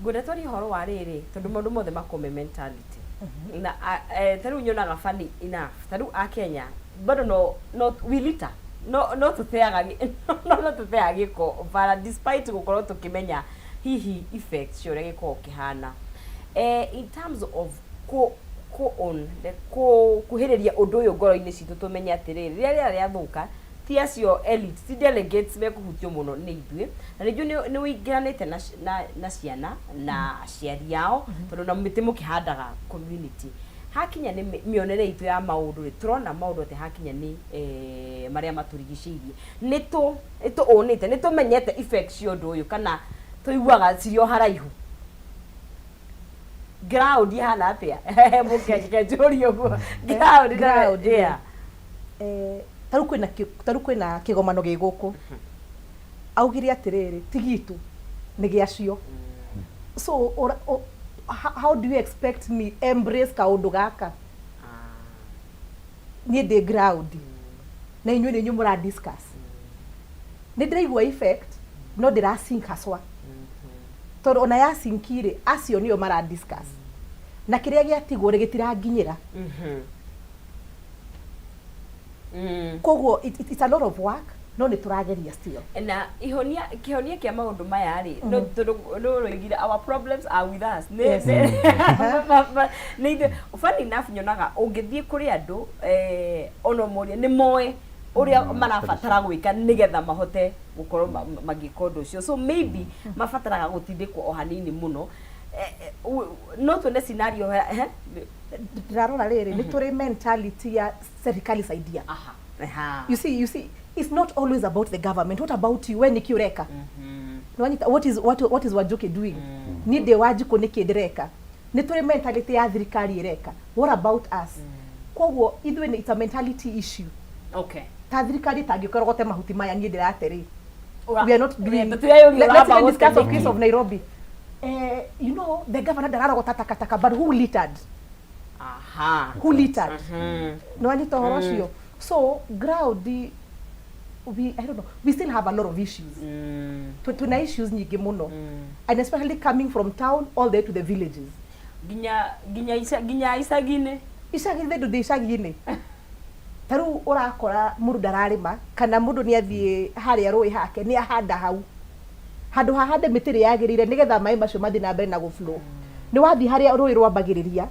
Ngwenda twarie ũhoro wa rĩrĩ, tondũ maũndũ mothe makome mentality na ta rĩu nyonaga funny enough, ta rĩu a Kenya bado no we litter, no tũteaga no tũteaga gĩko bara despite gũkorwo tũkĩmenya hihi effects cia ũrĩa gĩkoragwo kĩhana. In terms of kũ own kũ kuhĩrĩria ũndũ ũyũ ngoro-inĩ citũ, tũmenye atĩrĩrĩ, rĩrĩa rĩera rĩathũka, ti acio elite, ti delegates mekũhutio mũno, nĩ ithuĩ. Na nĩnjũĩ nĩ ũingĩranĩte na ciana na aciari ao, tondũ na mĩtĩ mũkĩhandaga community. Hakinya nĩ mĩonere itũ ya maũndũ rĩ, tũrona maũndũ atĩ hakinya nĩ marĩa matũrigicĩirie, nĩ tũ ũnĩte, nĩ tũmenyete effects cia ũndũ ũyũ, kana tũiguaga cirĩ o haraihu? Ground ihana atĩa? Mũkenge njũrie ũguo, ground? Ground, tarĩu kwĩna kĩgomano gĩ gũkũ, augire atĩrĩrĩ, ti gitũ, nĩ gĩacio. So how do you expect me embrace kaũndũ gaka niĩ ndĩ ground na inyuĩ nĩ inyuĩ mũra discuss? Nĩ ndĩraigua effect, no ndĩra sink haswa, tondũ ona ya sink rĩ, acio nĩo mara discuss na kĩrĩa gĩatigwo rĩ, gĩtiranginyĩra. Koguo it's a lot of work, no nĩ tũrageria still. Na ihonia, kĩhonia kĩa maũndũ maya rĩ, no tondũ no rũigire our problems are with us, nĩ nĩ ithuĩ. Funny enough, nyonaga ũngĩthiĩ kũrĩ andũ, ona ũmorie, nĩ moĩ ũrĩa marabatara gwĩka nĩgetha mahote gũkorwo magĩka ũndũ ũcio. So maybe mabataraga gũtindĩkwo o hanini mũno. No tuone scenario Ndĩrarora rĩrĩ, nĩ tũrĩ mentality ya serikali saidia. Aha. Aha. You see, it's not always about the government. What about you? We nĩkĩ ũreka? Nĩwanyita? What is Wanjoki doing? Niĩ ndĩ Wanjikũ, nĩkĩ ndĩreka? Nĩ tũrĩ mentality ya thirikari ĩreka. What about us? Koguo ithuĩ it's a mentality issue. Ta thirikari ĩtangĩũka ĩrogote mahuti maya niĩ ndĩrate rĩ, we are not doing. Let's even discuss of case of Nairobi. You know the governor ndararogota takataka, but who littered? Who littered? Nĩwanyita ũhoro ũcio? So ground, we, I don't know, we still have a lot of issues. Twina issues nyingĩ mũno, and especially coming from town all the way to the villages. Nginya icagi-inĩ. Icagi-inĩ, ndũ icagi-inĩ ta rĩu ũrakora mũndũ ndararĩma, kana mũndũ nĩ athiĩ harĩa rũĩ hake, nĩ ahanda hau handũ hahande mĩtĩ ĩrĩa yagĩrĩire nĩgetha maĩ macio mathiĩ na mbere na gũflow. Nĩ wathiĩ harĩa rũĩ rwambagĩrĩria,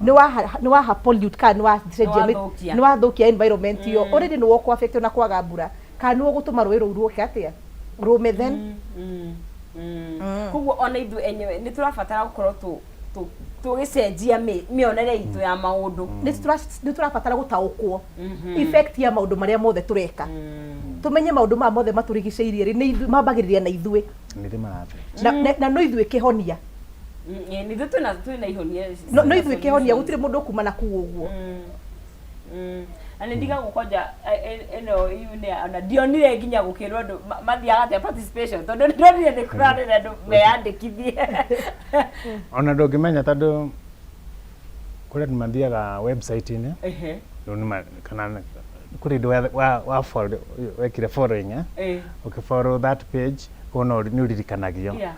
nĩ waha pollute kana nĩ wacenjia. Nĩ wathũkia. Nĩ wathũkia environment ĩyo already, nĩ wokũ affect na kwaga mbura, kana nĩ ũgũtũma rũĩ rũu rũke atĩa, rũme then. Koguo ona ithuĩ enyewe nĩ tũrabatara gũkorwo tũgĩcenjia mĩonere itũ ya maũndũ. Nĩ tũrabatara gũtaũkwo effect ya maũndũ marĩa mothe tũreka, tũmenye maũndũ maya mothe matũrigicĩirie rĩ, nĩ mambagĩrĩria na ithuĩ. Nĩ ithuĩ mara-affect. Na no ithuĩ kĩhonia. Nĩ ithuĩ twĩna ihonia. No ithuĩ kĩhonia, gũtirĩ mũndũ ũkuma na kuu ũguo. Na nĩ ndigagwo kwanja ĩno iu ona ndionire nginya gũkĩrwo andũ mathiaga atĩa participation, tondũ ndonire nĩ kũrarĩra andũ meyandĩkithie. Ona ndũngĩmenya, tondũ kũrĩ andũ mathiaga website-inĩ rĩu kana kũrĩ andũ wa follow, wekire following, eh? Ũkĩ follow that page, koguo no nĩ ũririkanagio.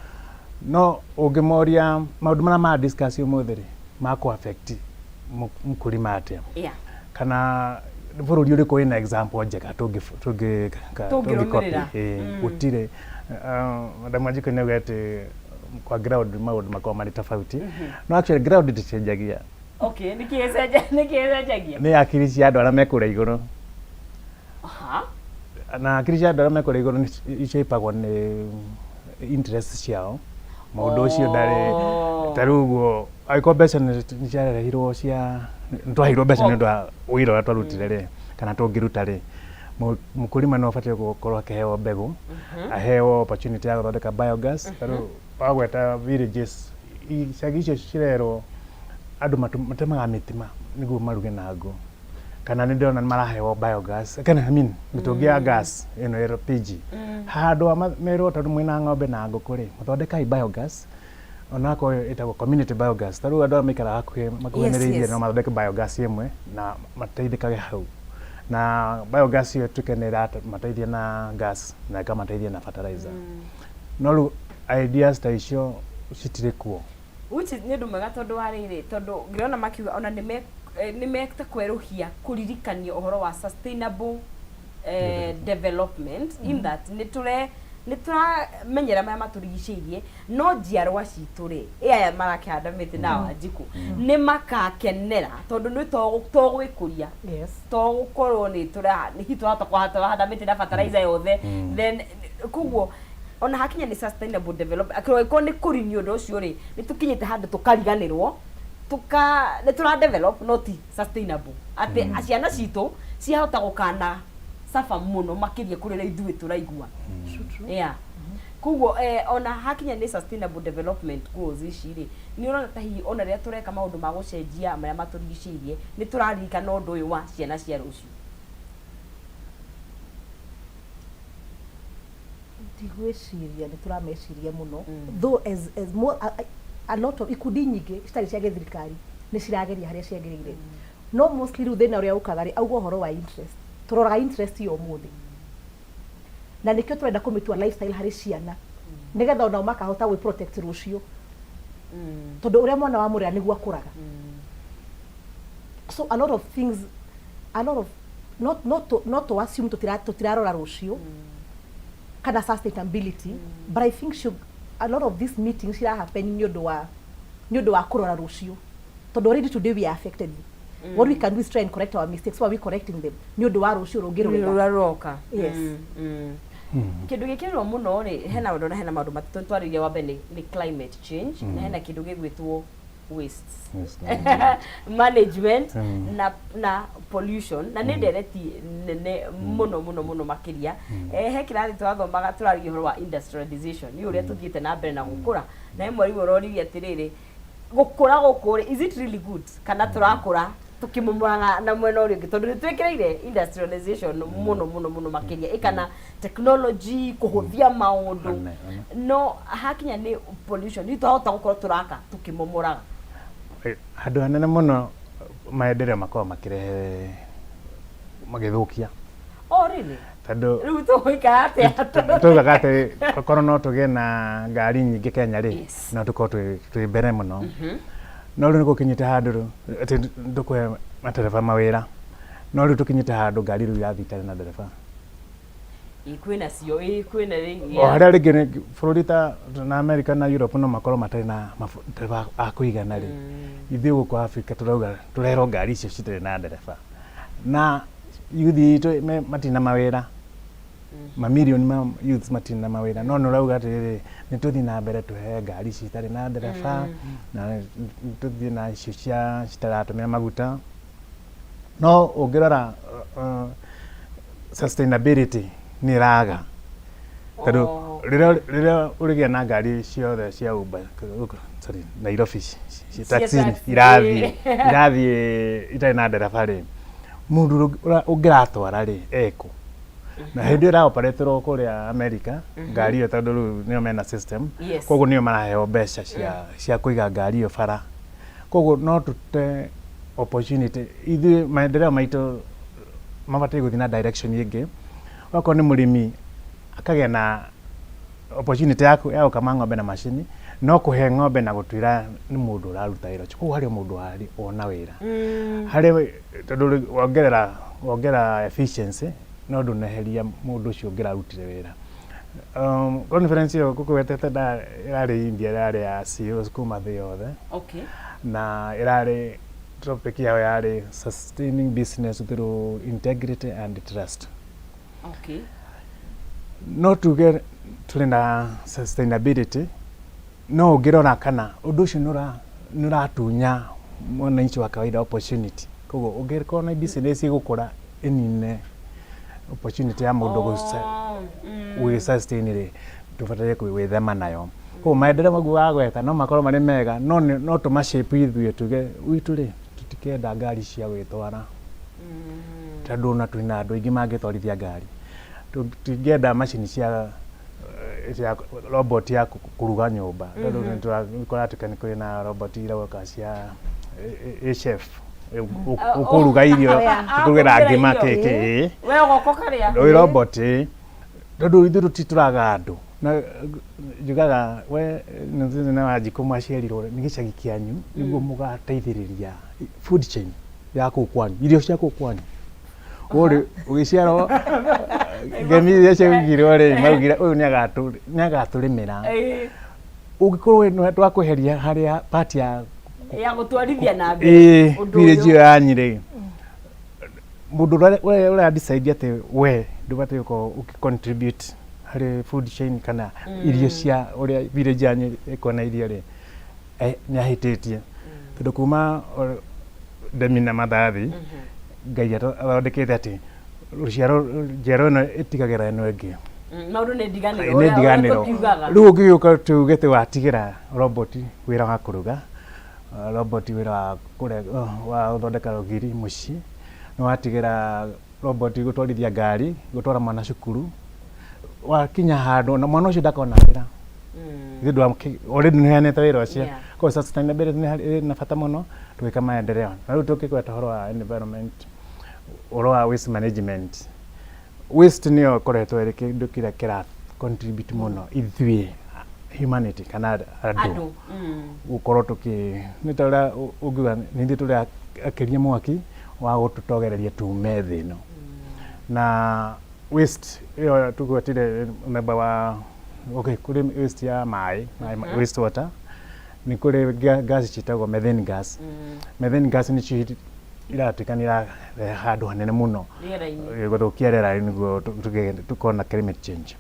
No ũngĩmoria maũndũ marĩa ma discuss ũmũthĩ rĩ, makũ affect mũkũrima atĩa, kana bũrũri ũrĩkũ wĩna example njega tũngĩ Tũngĩrũmĩrĩra. Copy. Gũtirĩ. Madam Wanjikũ nĩ auga atĩ Kwa ground maũndũ makoragwo marĩ tofauti, no actually ground ndĩcenjagia. Okay, nĩkĩ nĩkĩ ĩcenjagia? Nĩ akiri cia andũ arĩa me kũrĩa igũrũ. Na akiri cia andũ arĩa me kũrĩa igũrũ icĩpagwo nĩ interest ciao. Mũndũ ũcio ndarĩ ta rĩu ũguo, angĩkorwo mbeca nĩ ciarehirwo cia nĩ twaheirwo mbeca nĩ ũndũ wa wĩra ũrĩa twarutire rĩ, kana tũngĩruta rĩ, mũkulima no abatiĩ gũkorwo akĩheo mbegũ, aheo opportunity ya gũthondeka biogas. Ta rĩu wagweta villages, icagi icio cirerwo andũ matemaga mĩtĩ nĩguo maruge na ngũ, kana nĩ ndĩrona nĩ maraheo biogas, kana I mean mĩtũngi ya gas ĩno LPG, handũ ha merwo tondũ mwĩna ng'ombe na ngũkũ rĩ, mũthondekai biogas, onakorwo ĩtagwo community biogas. Ta rĩu andũ arĩa maikaraga hakuhĩ makuhanĩrĩirie no mathondeke biogas ĩmwe na mateithĩkage hau, na biogas ĩyo ĩtuĩke nĩ ĩramateithia na gas na ĩkamateithia na fertilizer. No rĩu ideas ta icio citirĩ kuo. Which is nĩ ũndũ mwega, tondũ wa rĩrĩ, tondũ ngĩrona makiuga ona nĩ meta kwerũhia kũririkania ũhoro wa sustainable development, in that nĩ tũramenyera marĩa matũrigicĩirie, no njiarwa citũ rĩ, ĩ aya marakĩhanda mĩtĩ na Wanjikũ nĩ makakenera, tondũ nĩ to gwĩkũria to gũkorwo nĩ tũra nĩ hihi twahota tũrahanda mĩtĩ na fertilizer yothe. Then koguo ona hakinya nĩ sustainable development, akĩrwo nĩ kũrinia ũndũ ũcio rĩ, nĩ tũkinyĩte handũ tũkariganĩrwo tuka nĩ tũra develop no ti sustainable, atĩ ciana citũ ciahota gũkana suffer mũno makĩria kũrĩ ũrĩa ithuĩ tũraigua. Yeah, koguo ona hakinya nĩ sustainable development goals ici rĩ, nĩ ũrona ta hihi ona rĩrĩa tũreka maũndũ ma gũcenjia marĩa matũrigicĩirie, nĩ tũraririkana ũndũ ũyũ wa ciana cia rũciũ? Ndigwĩciria nĩ tũrameciria mũno, though as more, a lot of ikundi nyingĩ citarĩ cia gĩthirikari nĩ cirageria harĩa ciagĩrĩire, no mostly rĩu thĩna ũrĩa ũkaga rĩ, auga ũhoro wa interest, tũroraga interest ya ũmũthĩ, na nĩkĩo tũrenda kũmĩtua lifestyle harĩ ciana, nĩgetha onao makahota gwĩ protect rũciũ, tondũ ũrĩa mwana wa mũrera nĩguo akũraga. So a lot of things, a lot of not to assume tũtirarora rũciũ kana sustainability, but I think should, a lot of these meetings cira happen nĩ ũndũ wa kũrora rũciũ, tondũ already today we are affected. What we can do is try and correct our mistakes. Why are we correcting them? Nĩ ũndũ wa rũciũ rũngĩ rwega. Rũrĩa rũroka. Yes. Kĩndũ gĩkĩrĩrwo mũno rĩ, hena ũndũ na hena maũndũ matatũ twarĩria. Wa mbere nĩ climate change, na hena kĩndũ gĩgwĩtwo waste management na pollution, na nĩ ndereti nene mũno mũno mũno makĩria. He kĩrathi tũrathomaga, tũrarigia ũhoro wa industrialization, nĩ ũrĩa tũthiĩte na mbere na gũkũra, na he mwarimũ ũroririe atĩrĩrĩ, gũkũra gũkũ rĩ, is it really good, kana tũrakũra tũkĩmomoraga na mwena ũrĩa ũngĩ, tondũ nĩ twĩkĩrĩire industrialization mũno mũno mũno makĩria, ĩkana technology kũhũthia maũndũ. One, one. No hakinya nĩ pollution, nĩ twahota gũkorwo tũraka tũkĩmomoraga. Handũ hanene mũno maendeleo makoragwo makĩrehe magĩthũkia. Oh, really? Tondũ Rĩu tũgũikara atĩa? Tugaga atĩ korwo no tũgĩe na ngari nyingĩ Kenya rĩ, no tũkorwo twĩ mbere mũno, no rĩu nĩ gũkinyĩte handũ rĩu atĩ tũkũhe matereba mawĩra, no rĩu tũkinyĩte handũ ngari rĩu irathiĩ itarĩ na ndereba. Ĩ, kwĩna cio, ĩ kwĩna rĩ. O harĩa rĩngĩ nĩ bũrũri ta na America na Europe no makorwo matarĩ na ndereba a kũigana rĩ, ithuĩ gũkũ Africa tũrauga tũrerwo ngari icio citarĩ na ndereba, na youth itũ matirĩ na mawĩra, mamirioni ma youths matirĩ na mawĩra, no nĩ ũrauga atĩrĩrĩ, nĩ tũthiĩ na mbere tũhe ngari ici itarĩ na ndereba, na tũthiĩ na icio cia citaratũmĩra maguta. No ũngĩrora sustainability nĩ ĩraga, tondũ rĩrĩa ũrĩgĩa na ngari ciothe cia Uber, sorry, Nairobi taxi taxi. Irathiĩ itarĩ na ndereba rĩ, mũndũ ũngĩratwara rĩ ekũ? Na hĩndĩ ĩyo ĩraoperetwo kũrĩa America ngari ĩyo, tondũ rĩu nĩo mena system, koguo nĩo maraheo mbeca cia kũiga ngari ĩyo bara, koguo no tũte opportunity. Ithuĩ maendeleo maitũ mabatiĩ gũthiĩ na direction ĩngĩ. Okorwo nĩ mũrĩmi akagĩa na opportunity ya gũkama ng'ombe na macini, no kũhe ng'ombe na gũtuĩra nĩ mũndũ ũraruta wĩra ũcio, koguo harĩ o mũndũ wona wĩra harĩ, tondũ rĩu wongerera efficiency no ndũneheria mũndũ ũcio ũngĩrarutire wĩra. Conference ĩyo ngũkũgwetete ĩrarĩ India, ĩrarĩ ya CEOs kuma thĩ yothe. Na ĩrarĩ topic yao yarĩ sustaining business through integrity and trust. No tuge tũrĩ na sustainability, no ũngĩrora kana ũndũ ũcio nĩ ũratunya mwananchi wa kawaida opportunity. Koguo ũngĩkorwo na business ĩgũkũra ĩnine opportunity ya mũndũ gwĩ sustain rĩ, tũbataire gwĩthema nayo. Koguo maendeleo maguo wagweta no makorwo marĩ mega, no no tũma shape ithuĩ tuge gwitũ rĩ, tũtikenda ngari cia gwĩtwara tondũ ona twĩna andũ aingĩ mangĩtwarithia ngari. Tũtingĩenda macini cia cia robot ya kũruga nyũmba tondũ nĩ tũrakora nĩ kũrĩ na robot iroka cia ĩ chef ũkũruga irio, ũkũrugĩra ngima kĩkĩ, we ũgoka ũkarĩa ĩ robot ĩ, tondũ ithuĩ tũtitũraga andũ. Na njugaga we nĩ Wanjikũ mwaciarirwo nĩ gĩcagi kĩanyu nĩguo mũgateithĩrĩria food chain ya kũu kwanyu, irio cia kũu kwanyu. Ũrĩ ũgĩciarwo ngemi iria ciaugirwo rĩ, maugire ũyũ nĩ agatũrĩmĩra. Ũngĩkorwo we nĩwe twakweheria harĩa part ya ya gũtwarithia na mbere ũndũ village ũyũ. Ĩyo yanyu rĩ, mũndũ ũrĩa ũra decide atĩ we ndũbatiĩ gũkorwo ũkĩ contribute harĩ food chain kana irio cia ũrĩa village yanyu ĩkuona irio rĩ, nĩ ahĩtĩtie, tondũ kuma ndemi na mathathi Ngai athondekete atĩ rũciaro njiaro ĩno ĩtigagĩra ĩno ĩngĩ. Maũndũ nĩ ndiganĩro. Nĩ ũrĩa ndiganĩro. Tũkiugaga. Rĩu ũngĩgĩũka tuge atĩ watigĩra robot wĩra wa kũruga, robot wĩra wa wa gũthondeka rũgiri mũciĩ, nĩ watigĩra robot gũtwarithia ngari, gũtwara mwana cukuru, wakinya handũ na mwana ũcio ndakona wĩra. Ithuĩ already nĩ ũheanĩte wĩra ũcio. Koguo sustainability nĩ ĩrĩ na bata mũno tũgĩka maendeleo. Na rĩu tũkĩgweta ũhoro wa environment, ũhoro wa waste management, waste nĩyo ĩkoretwo ĩrĩ kĩndũ kĩrĩa kĩra contribute mũno ithuĩ humanity kana andũ andũ gũkorwo tũkĩ nĩ ta ũrĩa ũngiuga nĩ ithuĩ tũrĩ akĩria mwaki wa gũtũtogereria tume thĩ ĩno. Na waste ĩyo tũgwetire mũthemba wa, okay, kũrĩ waste ya maĩ, waste water, nĩ kũrĩ gas ciĩtagwo methane gas. Methane gas nĩcio iratuĩka nĩ irarehe handũ hanene mũno rĩera-inĩ, gũthũkia rĩera nĩguo tũkorwo na climate change.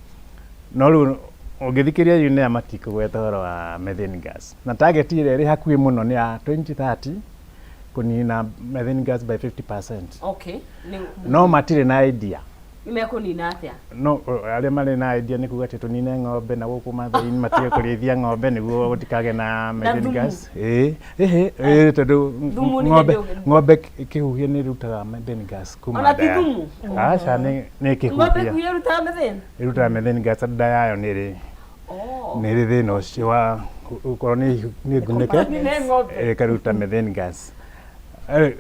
No rĩu ũngĩthikĩrĩria UNEA matikũgweta ũhoro wa methane gas, na target ĩrĩa ĩrĩ hakuhĩ mũno nĩ ya 2030 kũnina methane gas by 50%. Okay, nĩ No matirĩ na idea. Nĩ mekũnina atĩa? No arĩa marĩ na idea nĩ kuga atĩ tũnine ng'ombe na gũkũ Mathai-inĩ matige kũrĩithia ng'ombe nĩguo gũtikagĩe na methane thumu. gas. Ĩĩ ĩhĩ ĩĩ, tondũ Thumu nĩ ng'ombe ng'ombe ĩkĩhuhia nĩ ĩrutaga methane gas kuma Ona nda ti thumu? Aca, nĩ Ng'ombe ĩkĩhuhia kuhia ĩrutaga methane? Ĩrutaga methane gas tondũ nda yayo nĩ ĩrĩ nĩ ĩrĩ thĩna ũcio wa gũkorwo nĩ ngunĩke Nĩ ng'ombe. Ĩkaruta methane gas.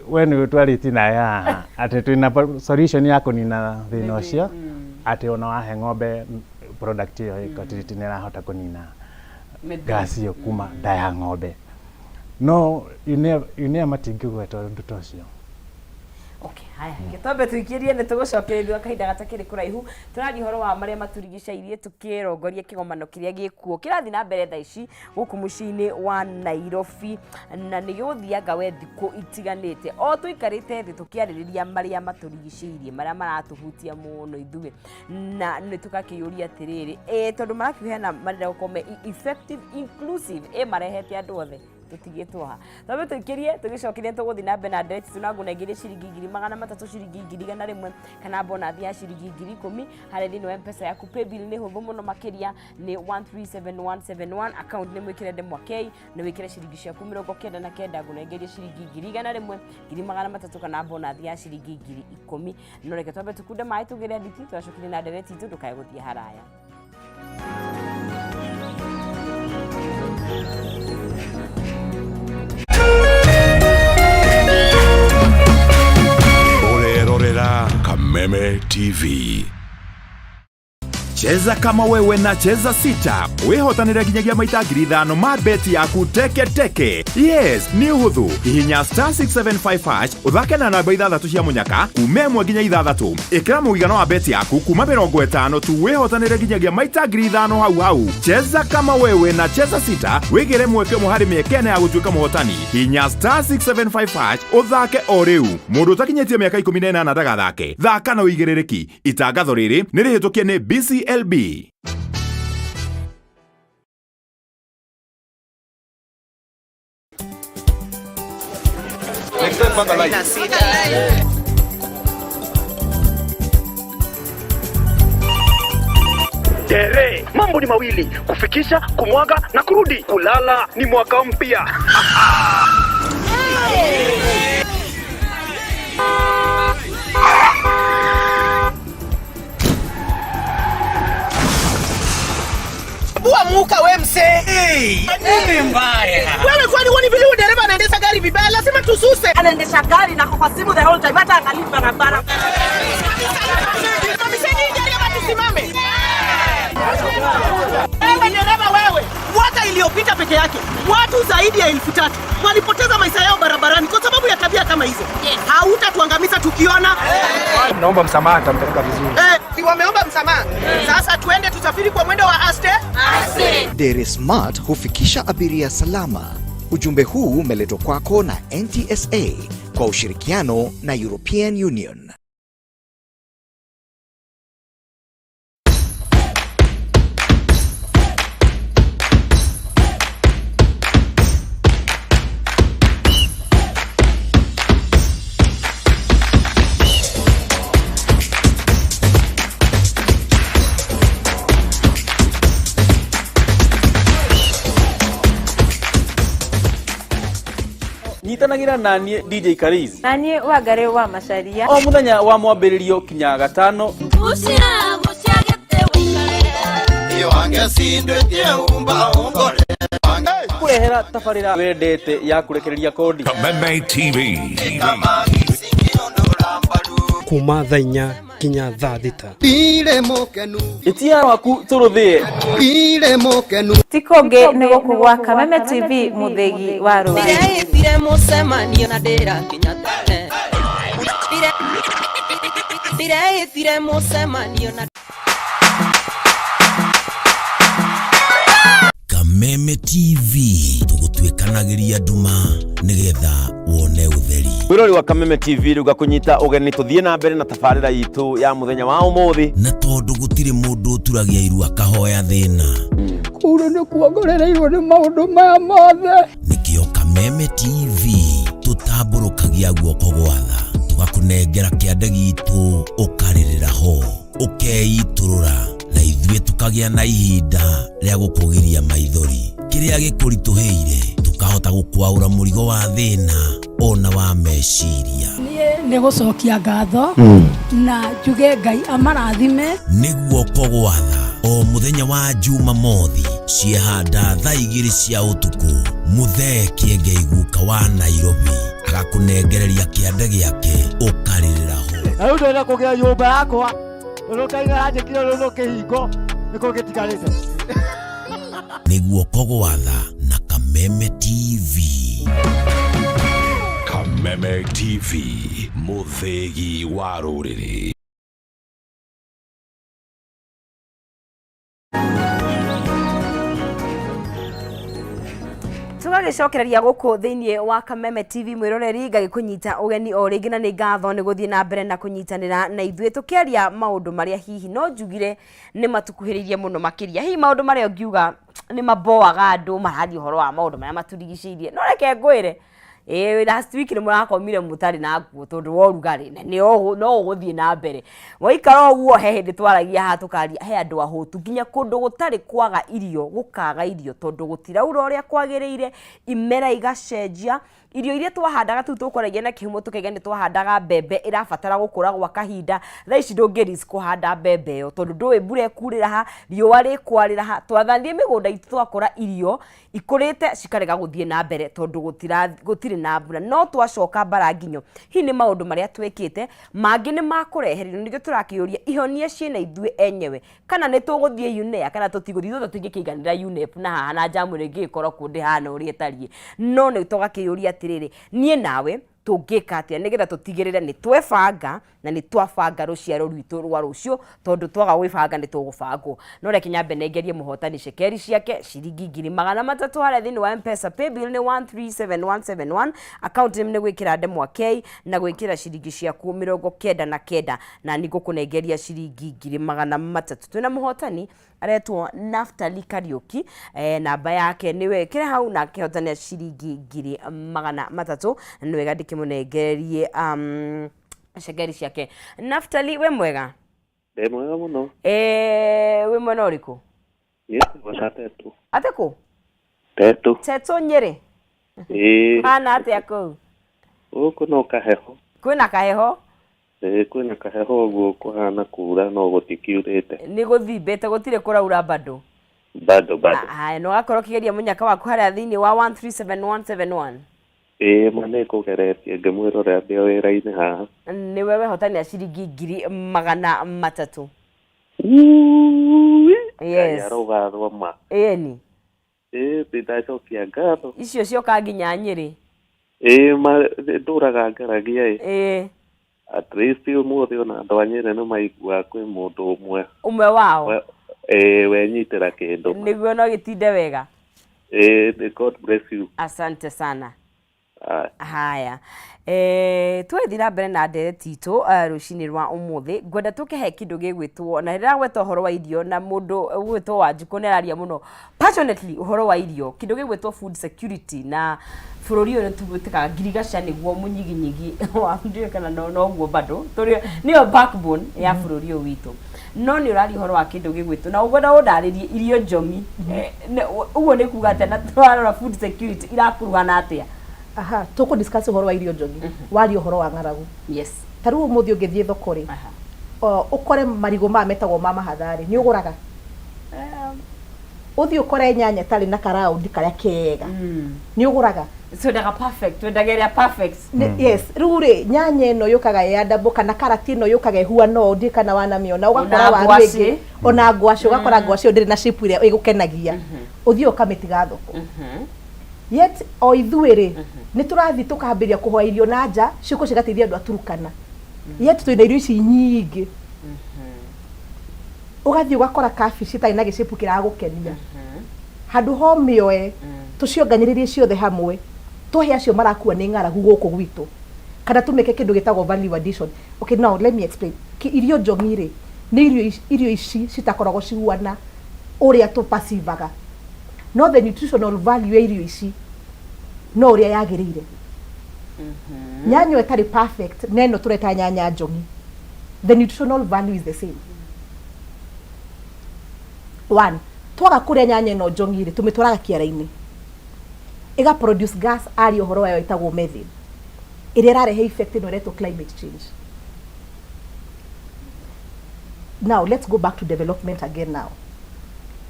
We nĩ twarĩtie nawe haha atĩ twĩna solution ya kũnina thĩna ũcio, atĩ ona wahe ng'ombe product ĩyo ĩkatiriti nĩ ĩrahota kũnina Methane. gas ĩyo kuma nda ya ng'ombe, no UNEA matingĩgweta ũndũ ta ũcio. Okay, haya, gĩtombe tũikĩrie nĩ tũgũcokereria kahinda gatakĩrĩ kũraihu. Tũraria ũhoro wa marĩa matũrigicĩirie tũkĩrongoria kĩgomano kĩrĩa gĩkuo kĩrathiĩ na mbere thaa ici gũkũ mũciĩ-inĩ wa Nairobi, na nĩ gĩgũthianga we thikũ itiganĩte o tũikarĩte thĩ tũkĩarĩrĩria marĩa matũrigicĩirie, marĩa maratũhutia mũno ithuĩ, na nĩ tũgakĩyũria atĩrĩrĩ, ĩ tondũ marakiuga hena marenda gũkorwo me effective, inclusive, ĩ marehete andũ othe tũtigĩtwo ha? Twambe tũikĩrie, tũgĩcokeria tũgũthiĩ na mbere na ndereti citũ na ngũnengerie ciringi 300,000, ciringi 100,000 kana bonathi ya ciringi 10,000 harĩa thĩinĩ wa M-Pesa yaku. Paybill nĩ hũthũ mũno makĩria, nĩ 137171, account nĩ mwĩkĩre ndemwa K na wĩkĩre ciringi ciaku 99, ngũnengerie ciringi 100,000, 300,000 kana bonathi ya ciringi 10,000. No reke twambe tũkunde maĩ, tũgĩre nditi, tũracokeria na ndereti itũ, ndũkae gũthiĩ haraya. Ũrerorera Kameme TV. Cheza kama wewe na Cheza Sita wĩhotanĩre nginyagia maita 5,000 ma beti yaku teke teke. Yes, nĩ ũhũthũ. Hihinya star 675 hash ũthake na namba ithathatũ cia mũnyaka kuma 1 nginya 6. Ĩkĩra mũigana wa beti yaku kuma 50 tu wĩhotanĩre nginyagia maita 5,000 hau hau. Cheza kama wewe na Cheza Sita wĩgĩre mweke ũmwe harĩ mĩeke ĩna ya gũtuĩka mũhotani. Hihinya star 675 hash ũthake o rĩu. Mũndũ ũtakinyĩtie mĩaka 18 ndagathake. Thaka na ũigĩrĩrĩki. Itangatho rĩrĩ nĩ rĩhĩtũkie nĩ BCLB. Tere, mambo ni mawili: kufikisha, kumwaga na kurudi. Kulala ni mwaka mpya. Amuka we msee. Nini mbaya? Wewe kwani huoni vile huyu dereva anaendesha gari vibaya? Lazima tususe. Anaendesha gari na kwa simu the whole time, hata angalii barabara. Simamisheni hii gari ama tusimame. Wewe dereva wewe, mwaka iliyopita peke yake watu zaidi ya 3,000 walipoteza maisha yao barabarani kwa sababu ya tabia kama hizo. Hautatuangamiza tukiona. Naomba msamaha, nitampeleka vizuri. Si wameomba msamaha. Sasa tuende tusafiri kwa mwendo wa aste. Aste. Dere Smart hufikisha abiria salama. Ujumbe huu umeletwa kwako na NTSA kwa ushirikiano na European Union. Nyitanagĩra naniĩ DJ Karizi na niĩ Wangari wa Macharia o mũthenya wa mwambĩrĩrio kinya gatano. Kũrehera tabarĩra wendete ya kũrekereria kodi. Kameme TV. Kuma thaa 4 nginya thaa 6. Ĩtia waku tũrũthĩe. Ti kũngĩ nĩ gũkũ gwa Kameme TV mũthĩgi wa rũrĩrĩ. Ndĩreĩtire mũcemanio na ndĩrakinya tene. Ndĩreĩtire mũcemanio na Kameme TV tũgũtuĩkanagĩria nduma nĩgetha wone ũtheri. Mwĩrori wa Kameme TV rĩu ngakũnyita ũgeni tũthiĩ na mbere na tabarĩra itũ ya mũthenya wa ũmũthĩ. Na tondũ gũtirĩ mũndũ ũturagia iru akahoya thĩna. Kũu nĩ kuongorereirwo nĩ maũndũ maya mothe. Nĩkĩo Kameme TV tũtambũrũkagia guoko gwatha tũgakũnengera kĩande gitũ ũkarĩrĩra ho ũkeitũrũra na ithuĩ tũkagĩa na ihinda rĩa gũkũgiria maithori. Kĩrĩa gĩkũritũhĩire tũkahota gũkwaũra mũrigo wa thĩna ona wa meciria. Niĩ nĩ gũcokia ngatho na njuge Ngai amarathime. Nĩ guoko gwatha o mũthenya wa Jumamothi ciehanda thaa 2 cia ũtukũ. Mũthee Kĩengei guka wa Nairobi agakũnengereria kĩande gĩake ũkarĩrĩra ho. Na rĩu ndĩrenda kũgĩa nyũmba yakwa ũrũkaina anjĩkire rũrũ kĩhingo nĩkũ gĩtigarĩte. Nĩ guoko gwatha na Kameme TV. Kameme TV mũthĩgi wa rũrĩrĩ. Tũgagĩcokereria gũkũ thĩinĩ wa Kameme TV mwĩroreri ngagĩkũnyita ũgeni o rĩngĩ na nĩ ngatho nĩ gũthiĩ na mbere na kũnyitanĩra na ithuĩ tũkĩaria maũndũ marĩa hihi no njugire nĩ matukuhĩrĩirie mũno makĩria. Hihi maũndũ marĩa ũngiuga nĩ maboaga andũ mararia ũhoro wa maũndũ marĩa matũrigicĩirie. No reke ngwĩre last week nĩ mũrakomire mũtarĩ na nguo tondũ wa ũrugarĩ na no ũgũthiĩ na mbere. Waikara ũguo he hĩndĩ twaragia haha tũkaria he andũ ahũtu nginya kũndũ gũtarĩ kwaga irio gũkaga irio tondũ gũtiraura ũrĩa kwagĩrĩire, imera igacenjia Irio iria twahandaga tu tũkũragia na kĩhumo tũkaiga nĩ twahandaga mbembe ĩrabatara gũkũra gwa kahinda, thaa ici ndũngĩ risk kũhanda mbembe ĩyo tondũ ndũĩ mbura ĩkurĩra ha, riũa rĩkwarĩra ha. Twathanire mĩgũnda itũ twakora irio ikũrĩte cikarega gũthiĩ na mbere tondũ gũtirĩ na mbura. No twacoka mbara nginyo, hihi nĩ maũndũ marĩa twĩkĩte mangĩ nĩ makũrehererio, nĩkĩo tũrakĩũria ihonia ciĩna ithuĩ enyewe. Kana nĩ tũgũthiĩ UNEA kana tũtigũthiĩ, ithuĩ tũtingĩkĩiganĩra UNEP na haha na njamu ĩno ĩngĩgĩkorwo kũ ndĩhana ũrĩa ĩtariĩ. No nĩ tũgakĩyũria atĩrĩrĩ, niĩ nawe tũngĩka atĩa nĩgetha tũtigĩrĩre nĩ twebanga na nĩ twabanga rũciaro rwitũ rwa rũciũ, tondũ twaga gwĩbanga nĩ tũgũbangwo. No reke nyambe nengerie mũhotani cekeri ciake ciringi 300,000 harĩa thĩinĩ wa M-Pesa. Paybill nĩ 137171, account name nĩ gwĩkĩra ndemwa K na gwĩkĩra ciringi ciaku 99 na nĩ ngũkũnengeria ciringi 300,000. Twĩna mũhotani aretwo Naftali Kariũki, namba yake nĩwe ĩkĩre hau na akĩhotania ciringi 300,000, na nĩ wega ndĩkĩmũnengererie cekeri ciake. Naftali, wĩ mwega? Ndĩ mwega mũno. Wĩ mwena ũrĩkũ? Niĩ ngwĩta Tetu. Atĩ kũ? Tetu. Tetu Nyĩrĩ? Ĩĩ. Hana atĩa kũu? Gũkũ no kaheho. Kwĩna kaheho? Ĩĩ kwĩna kaheho ũguo kũhana kura no gũtikiurĩte. Nĩ gũthimbĩte gũtirĩ kũraura bado? Bado bado. Haya, na ũgakorwo ũkĩgeria mũnyaka waku harĩa thĩinĩ wa 137171. Ĩĩ ma nĩ ngũgeretie ngĩmwĩrorera ndĩ o wĩra-inĩ haha. Nĩwe wehotanĩra ciringi 300,000. Yes. Ngai arogathwo ma. Ĩni. Ĩĩ ndĩracokia ngatho. Icio cioka nginya Nyĩrĩ. Ĩĩ ma ndũraga ngaragia ĩ. Ĩĩ. At least ũmũthĩ ona andũ a Nyĩrĩ nĩ maiguaga kwĩ mũndũ ũmwe. Ũmwe wao. Ĩĩ wenyitĩra kĩndũ. Nĩguo no gĩtinde wega. Ĩĩ God bless you. Asante sana. Haya, twathiĩ na mbere na ndereti itũ rũcinĩ rwa ũmũthĩ, ngwenda tũkĩhe kĩndũ gĩgwĩtwo, na rĩrĩa gwetwo ũhoro wa irio na mũndũ ũgwĩtwo Wanjikũ nĩ araria mũno passionately ũhoro wa irio, kĩndũ gĩgwĩtwo food security, na bũrũri ũyũ nĩ tũgwĩtĩkaga ngirigaca nĩguo mũnyiginyigi wa ndiũĩ kana noguo bado tũrĩ nĩyo backbone ya bũrũri ũyũ witũ. No nĩ ũraria ũhoro wa kĩndũ gĩgwĩtwo na ũngwenda ũndarĩrie irio njomi, ũguo nĩ kuga atĩa, na twarora food security irakuruhana atĩa? Aha, tũkũ discuss ũhoro wa irio njomi, waria ũhoro wa ng'aragu. Yes. Ta rĩu ũmũthĩ ũngĩthiĩ thoko rĩ, ũkore marigũ maya metagwo ma mahatha rĩ, nĩ ũgũraga? Ũthiĩ ũkore nyanya ĩtarĩ na karaundi karĩa kega, nĩ ũgũraga? Twendaga perfect, twendaga ĩrĩa perfect. Yes, rĩu rĩ, nyanya ĩno yũkaga ĩ ya double kana karati ĩno yũkaga ĩhuana ũũ, ndiũĩ kana wanamĩona, ũgakora Ona waru ngwacĩ. ĩngĩ, ona ngwacĩ, ũgakora ngwacĩ ĩyo ndĩrĩ na shape ĩrĩa ĩgũkenagia, ũthiĩ ũkamĩtiga thoko. Yet o ithuĩ rĩ, nĩ tũrathiĩ tũkambĩrĩria kũhoya irio na nja, ciũke cigateithia andũ a Turkana. Yet twĩna irio ici nyingĩ. Ũgathiĩ ũgakora kabici ĩtarĩ na gĩcĩpu kĩragũkenia. Handũ ha ũmĩoe, tũcionganĩrĩrie ciothe hamwe, tũhe acio marakua nĩ ng'aragu gũkũ gwitũ, kana tũmĩke kĩndũ gĩtagwo value addition. Okay, now let me explain. Irio njong'i rĩ, nĩ irio irio ici citakoragwo cihuana ũrĩa tũ perceive-aga. No the nutritional value ya irio ici no ũrĩa yagĩrĩire. Nyanya ĩyo ĩtarĩ perfect na ĩno tũreta nyanya njong'i, the nutritional value is the same. One, twaga kũrĩa nyanya ĩno njong'i rĩ, tũmĩtwaraga kĩara-inĩ. Ĩga produce gas aria ũhoro wayo ĩtagwo methane, ĩrĩa ĩrarehe effect ĩno ĩretwo climate change. Now let's go back to development again now.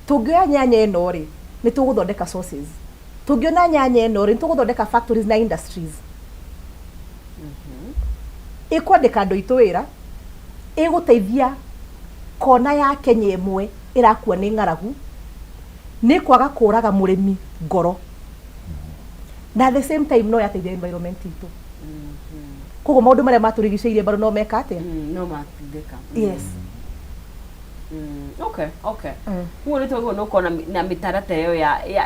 Tũngĩoya nyanya ĩno rĩ, nĩ tũgũthondeka sauces. Tũngĩona nyanya ĩno rĩ, nĩ tũgũthondeka factories na industries. Ĩkwandĩka andũ aitũ wĩra, ĩgũteithia kona ya Kenya ĩmwe ĩrakua nĩ ng'aragu, nĩ kwaga kũraga mũrĩmi ngoro. Na at the same time no yateithia environment itũ. Koguo maũndũ marĩa matũrigicĩirie bado no meka atĩa? No mateithĩka. Yes. Okay, okay. Koguo nĩ twagĩrĩirwo nĩ gũkorwo na mĩtaratara ĩyo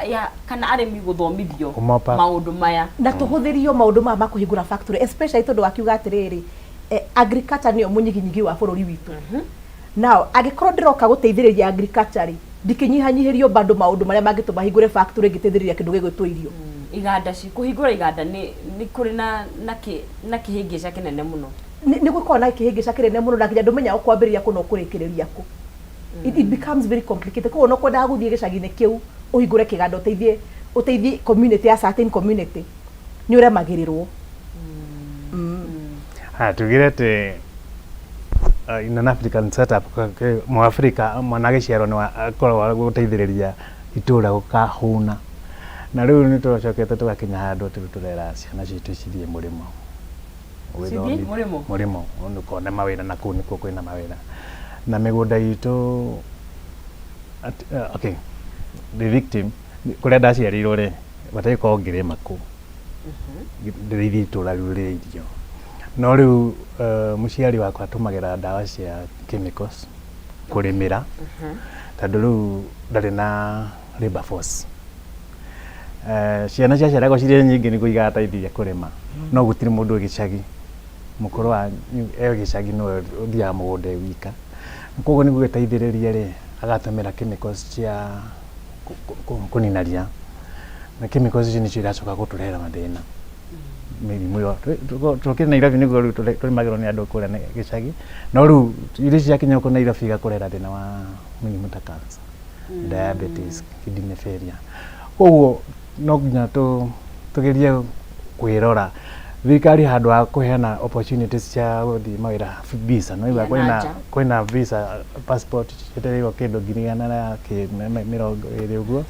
ya kana arĩmi gũthomithio Kũmopa. maũndũ maya. Na tũhũthĩrio maũndũ maya ma kũhingũra factory especially tondũ wakiuga atĩrĩrĩ, agriculture nĩyo mũnyiginyigi wa bũrũri witũ. Now angĩkorwo ndĩroka gũteithĩrĩria agriculture rĩ, ndikĩnyihanyihĩrio bado maũndũ marĩa mangĩtũma hingũre factory ngĩteithĩrĩria kĩndũ gĩgwĩtwo irio. Iganda ci kũhingũra iganda nĩ nĩ kũrĩ na na kĩ na kĩhĩngĩca kĩnene mũno. Nĩ gũkoragwo na kĩhĩngĩca kĩnene mũno na nginya ndũmenyaga ũkwambĩrĩria kũ na ũkũrĩkĩrĩria kũ. It becomes very complicated. Koguo no kwendaga gũthiĩ gĩcagi-inĩ kĩu ũhingũre kĩganda ũteithie ũteithie community ya certain community. Nĩ ũremagĩrĩrwo. Haya, tugire atĩ in an African setup, Mũafrika mwana agĩciarwo nĩ akoragwo gũteithĩrĩria itũra gũkahũna. Na rĩu nĩ tũcokete tũgakinya handũ atĩ rĩu tũrera ciana citũ cithiĩ mũrĩmo. Cithiĩ mũrĩmo? Mũrĩmo, ũkone mawĩra na kũu nĩkuo kwĩna mawĩra. Na mĩgũnda itũ, okay, the victim, kũrĩa ndaciarĩirwo rĩ, bataire gũkorwo ngĩrĩma kũu. Ndĩrĩithie itũra rĩu rĩa irio. No rĩu mũciari wakwa atũmagĩra ndawa cia chemicals kũrĩmĩra, tondũ rĩu ndarĩ na labour force. Ciana ciaciaragwo cirĩ nyingĩ nĩguo igateithia kũrĩma, no gũtirĩ mũndũ wĩ gĩcagi, mũkũrũ wanyu e gĩcagi nĩwe ũthiaga mũgũnda e wika. Koguo nĩguo gĩteithĩrĩrie rĩ, agatũmĩra chemicals cia kũnina ria, na chemicals icio nĩcio iracoka gũtũrehera mathĩna, mĩrimũ ĩyo. Tũkĩrĩ Nairobi nĩguo rĩu tũrĩmagĩrwo nĩ andũ kũrĩa gĩcagi, no rĩu irio ici ciakinya gũkũ Nairobi igakũrehera thĩna wa mĩrimũ ta cancer, diabetes, kidney failure. Koguo no nginya tũgerie kwĩrora. Thirikari handũ ha kũheana opportunities cia gũthiĩ mawĩra visa, nĩ waigua kwĩna visa passport cietereirwo kĩndũ 120,000 ũguo.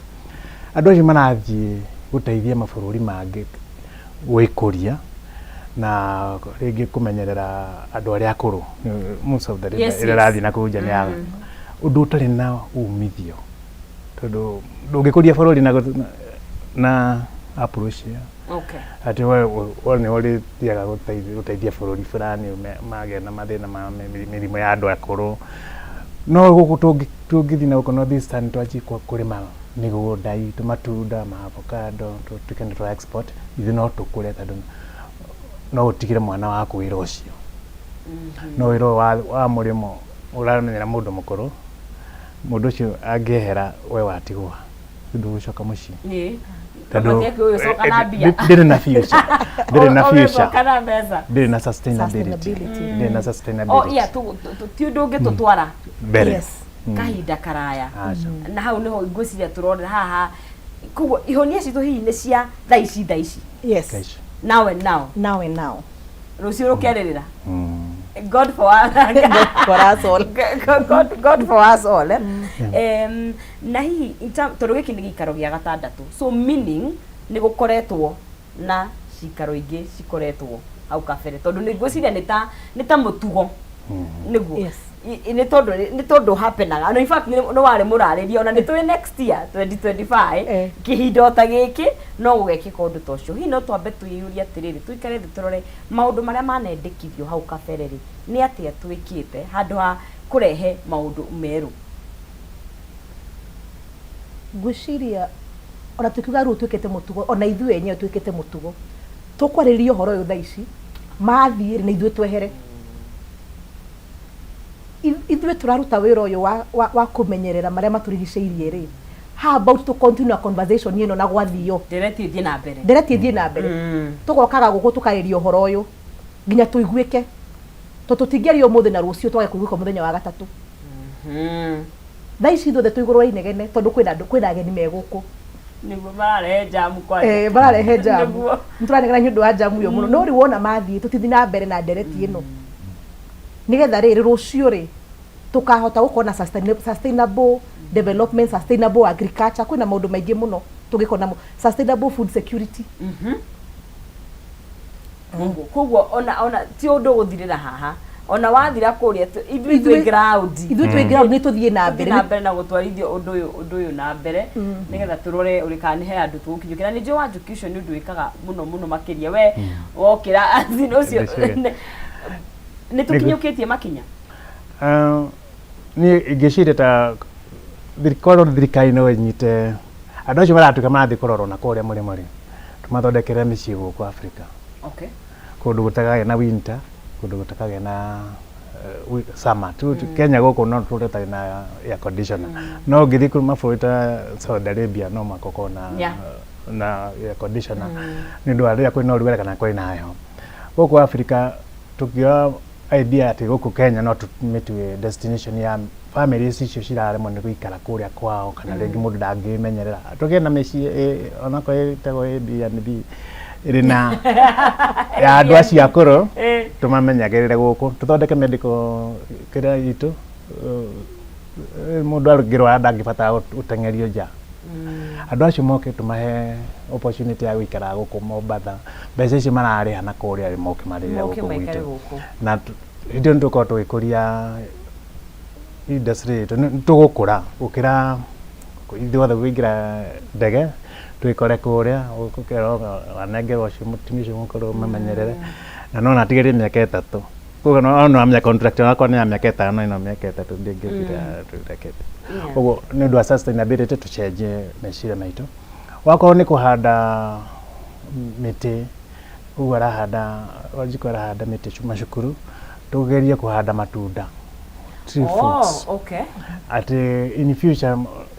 Andũ acio marathiĩ gũteithia mabũrũri mangĩ gwĩkũria na rĩngĩ kũmenyerera andũ arĩa akũrũ. Most of the ĩrĩa ĩrathiĩ na kũu nja nĩ ya ũndũ ũtarĩ na umithio, tondũ ndũngĩkũria bũrũri na approach ĩyo. Atĩ we nĩwe ũrĩthiaga gũteithia bũrũri fulani magĩa na mathĩna ma mĩrimũ ya andũ akũrũ. No gũkũ tũngĩthiĩ na gũkũ North Eastern twanjie kũrĩma mĩgũnda itũ, matunda ma avocado, tũtuĩke nĩ tũra export, ithuĩ no tũkũre tondũ no ũtigĩre mwana waku wĩra ũcio. No wĩra ũyũ wa mũrĩmo ũramenyera mũndũ mũkũrũ, mũndũ ũcio angĩehera we watigwo ndũgũcoka mũciĩ. Tondũ Ũcoka na mbia. Ndĩrĩ na future, ndĩrĩ na future. Ũgĩcoka na mbeca. Ndĩrĩ na sustainability, ndĩrĩ na sustainability. Oh yeah, ti ũndũ ũngĩtũtwara mbere. Yes. Kahinda karaya. Na hau niho ngwĩciria tũrorera haha. Koguo ihonia citũ hihi nĩ cia thaa ici thaa ici. Yes. Now and now. Now and now. Rũciũ rũkerĩrĩra. God for us. God for us all. God for us all. Eh? Na hihi tondũ gĩkĩ nĩ gĩikaro gĩa gatandatũ, so meaning nĩ gũkoretwo na cikaro ingĩ cikoretwo hau kabere, tondũ nĩ ngwĩciria nĩ ta nĩ ta mũtugo nĩguo. Nĩ tondũ nĩ tondũ happenaga, no in fact nĩ warĩ mũrarĩria ona nĩ tũĩ next year 2025 kĩhinda o ta gĩkĩ no gũgekĩka ũndũ ta ũcio. Hihi no twambe twĩyũrie atĩrĩrĩ, tũikare thĩ tũrore maũndũ marĩa manendekithio hau kabere rĩ, nĩ atĩa twĩkĩte handũ ha kũrehe maũndũ merũ? Ngwĩciria ona tũkiuga rĩu twĩkĩte mũtugo, ona ithuĩ enyewe twĩkĩte mũtugo, tũkwarĩrĩria ũhoro ũyũ thaa ici, mathiĩ rĩ, na ithuĩ twehere. Ithuĩ tũraruta wĩra ũyũ wa kũmenyerera marĩa matũrigicĩirie rĩ, how about to continue a conversation ĩno na gwathio? Ndereti ĩthiĩ na mbere. Ndereti ĩthiĩ na mbere. Tũgokaga gũkũ tũkarĩria ũhoro ũyũ nginya tũiguĩke, tondũ tũtingĩaria ũmũthĩ na rũciũ twage kũiguĩka mũthenya wa gatatũ. Thaa ici ithuothe twĩ igũrũ wa inegene tondũ kwĩna andũ, kwĩna ageni me gũkũ. Nĩguo mararehe njamu kwanja. Eh, mararehe njamu. Nĩguo. Nĩ tũranegena nĩ ũndũ wa njamu ĩyo mũno. No rĩu wona mathiĩ tũtithiĩ na mbere na ndereti ĩno. Nĩgetha rĩrĩ rũciũ rĩ tũkahota gũkorwo na sustainable development, sustainable agriculture. Kwĩna maũndũ maingĩ mũno tũngĩkorwo namo. Sustainable food security. Koguo ona ti ũndũ ũgũthirĩra haha, ona wathira kũrĩa ithuĩ twĩ ground. Ithuĩ twĩ ground nĩ tũthiĩ na mbere. Tũthiĩ na mbere na gũtwarithia ũndũ ũyũ na mbere nĩgetha tũrore ũrĩ kana nĩ he handũ tũgũkinyũkĩra. Nĩ njũĩ Wanjũkĩ ũcio nĩ ũndũ wĩkaga mũno mũno makĩria we wokĩra as in ũcio nĩ tũkinyũkĩtie makinya. Niĩ ingĩciria ta korwo thirikari no ĩnyite andũ acio maratuĩka marathiĩ kũrorwo na kũrĩa mũrĩmo rĩ, tũmathondekere mĩciĩ gũkũ Africa. Kũndũ gũtakagĩa na winter, kũndũ gũtakagĩa na summer. Kenya gũkũ no tũre tũtarĩ na air conditioner. No ũngĩthiĩ kũrĩ mabũrũri ta Saudi Arabia no mũhaka ũkorwo na air conditioner nĩ ũndũ wa rĩrĩa kwĩna ũrugarĩ kana kwĩna heho. Gũkũ Africa tũngĩoya idea atĩ gũkũ Kenya no tũmĩtue destination ya families icio ciraremwo nĩ gũikara kũrĩa kwao kana rĩngĩ mũndũ ndangĩmenyerera. Tũgĩe na mĩciĩ onakorwo ĩtagwo Airbnb Ĩrĩ na ya andũ acio akũrũ tũmamenyagĩrĩre gũkũ, tũthondeke medical kĩrĩa itũ, mũndũ angĩrwara ndangĩbatara gũteng'erio nja. Andũ acio moke tũmahe opportunity ya gũikara gũkũ Mombatha, mbeca icio mararĩha na kũrĩa moke marĩre Moke gũkũ maikare gwitũ. Gũkũ. Na hĩndĩ ĩyo nĩtũgũkorwo tũgĩkũria industry itũ, nĩtũgũkũra gũkĩra ithuothe kũingĩra ndege twĩkore kũrĩa ũkerwo wanengerwo ũcio mũtumia ũcio mũkũrũ ũmamenyerere na no natigĩrie mĩaka 3. Koguo no no amenya contract yakwa nĩ ya mĩaka 5, ĩno mĩaka 3 ndĩngĩthira tũrekete. Ũguo nĩ ũndũ wa sustainability tũcenjie meciria maitũ. Wakorwo nĩ kũhanda mĩtĩ, ũguo arahanda Wanjikũ arahanda mĩtĩ macukuru, tũgerie kũhanda matunda, tree fruits. Oh, okay. Atĩ in future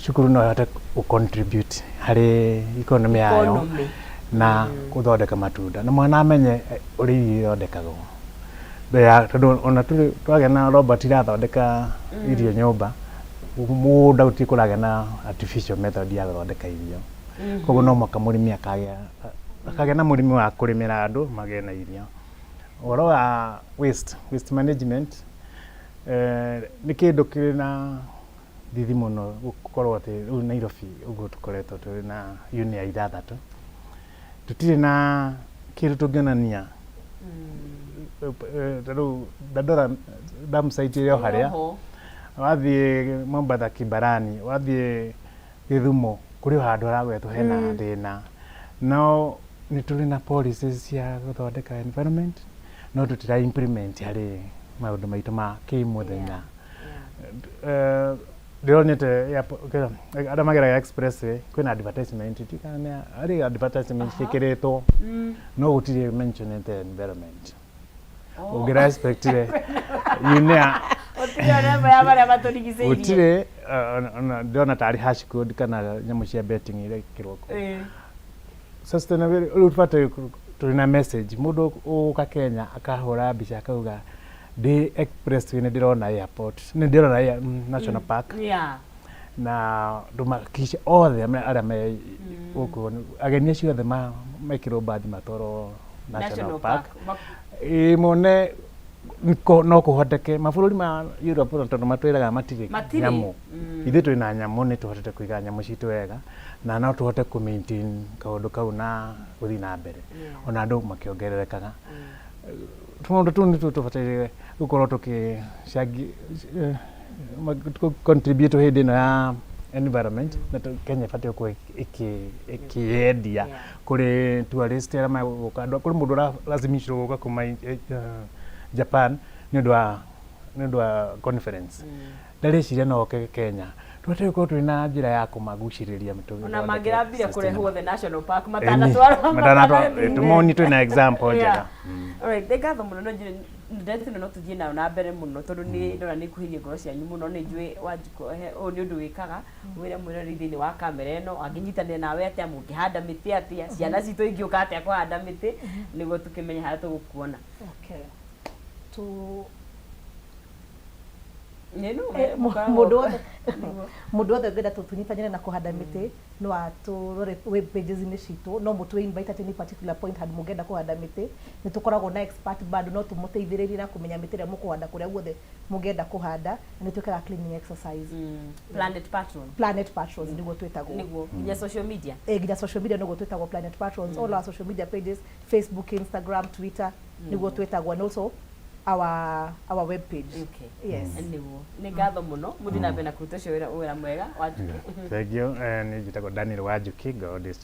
cukuru no ĩhote gũ contribute harĩ economy yayo Economy. Na gũthondeka matunda na mwana amenye ũrĩa irio ithondekagwo mbere ya tondũ ona tũrĩ twagĩa na robot irathondeka irio nyũmba, mũgũnda gũtirĩ kũragĩa na artificial method ya gũthondeka irio. Koguo no mũhaka mũrĩmi akagĩa na mũrĩmi wa kũrĩmĩra andũ magĩe na irio. Ũhoro wa waste management nĩ kĩndũ kĩrĩ na thithi mũno gũkorwo atĩ rĩu Nairobi ũguo tũkoretwo tũrĩ na UNEA ithathatũ, tũtirĩ na kĩndũ tũngĩonania. Ta rĩu Dandora dump site ĩrĩ o harĩa. Oho. Wathiĩ Mombatha Kibarani, wathiĩ Gĩthumo, kũrĩ o handũ haragwetwo hena thĩna. No nĩ tũrĩ na policies cia gũthondeka environment, no tũtira implement harĩ maũndũ maitũ ma kĩmũthenya. Ndĩronete arĩa mageraga expressway kwĩna advertisement, ndiũĩ kana nĩ harĩ advertisement ciĩkĩrĩtwo, no gũtirĩ mentionete environment. Ũngĩra expectire UNEA Gũtirĩ ona ĩmwe ya marĩa matũrigicĩirie. Gũtirĩ ona ndĩrona tarĩ hash code kana nyamũ cia betting irekĩrwo kũu. Sustainability rĩu tũbatiĩ tũrĩ na message, mũndũ ũgũka Kenya akahũra mbica akauga ndĩ expressway nĩ ndĩrona airport, nĩ ndĩrona national park na ndũmakice othe arĩa me gũkũ, ageni acio othe mekĩrwo mbathi matwarwo national park. Ĩĩ, mone no kũhoteke mabũrũri ma Europe ona tondũ matwĩraga matirĩ Matirĩ. Nyamũ. Ithuĩ twĩ na nyamũ, nĩ tũhotete kũiga nyamũ citũ wega na no tũhote kũ maintain kaũndũ kau na gũthiĩ na mbere ona andũ makĩongererekaga. Tũmaũndũ tũu nĩtuo tũbataire gũkorwo tũkĩcangi contribute hĩndĩ ĩno ya environment na Kenya ĩbatiĩ gũkorwo ĩkĩyendia kũrĩ tourist arĩa megũka. Andũ kũrĩ mũndũ ũralazimishwo gũka kuma Japan nĩ ũndũ wa conference, ndareciria no oke Kenya. Tũbataire gũkorwo twĩ na njĩra ya kũmagucĩrĩria. Ona mangĩrambire kũrehwo the national park Ĩni, matanatwarwo. Matanatwarwo, tũmoni twĩna example njega. Alright, nĩ ngatho mũno. No njĩre ndeto ĩno no tũthiĩ nayo na mbere mũno tondũ nĩ ndona nĩ ikuhĩrĩirie ngoro cianyu mũno. Nĩ njũĩ Wanjikũ he ũyũ nĩ ũndũ wĩkaga wĩra mwĩroreri thĩinĩ wa kamera ĩno angĩnyitanĩra nawe atĩa, mũngĩhanda mĩtĩ atĩa, ciana citũ ingĩũka atĩa kũhanda mĩtĩ nĩguo tũkĩmenye harĩa tũgũkuona. Okay. Tu Nĩ no Mũndũ wothe ũngĩenda tũnyitanĩre na kũhanda mĩtĩ no atũrore web pages-inĩ citũ, no mũtũ invite at any particular point handũ mũngĩenda kũhanda mĩtĩ. Nĩ tũkoragwo na expert bado no tũmũteithĩrĩrie na kũmenya mĩtĩ ĩrĩa mũkũhanda kũrĩa guothe mũngĩenda kũhanda, na nĩ twĩkaga cleaning exercise. Planet Patrol. Planet Patrons nĩguo twĩtagwo. Nĩguo nginya social media. Nginya social media nĩguo twĩtagwo Planet Patrons. All our social media pages, Facebook, Instagram, Twitter, nĩguo twĩtagwo, and also our web page. Okay. Yes. Nĩguo, nĩ ngatho mũno, mũthiĩ na mbere na kũruta ũcio wĩra mwega, Wanjũkĩ. Thank you. Niĩ njĩtagwo Daniel Wanjuki, ngorwo ndĩ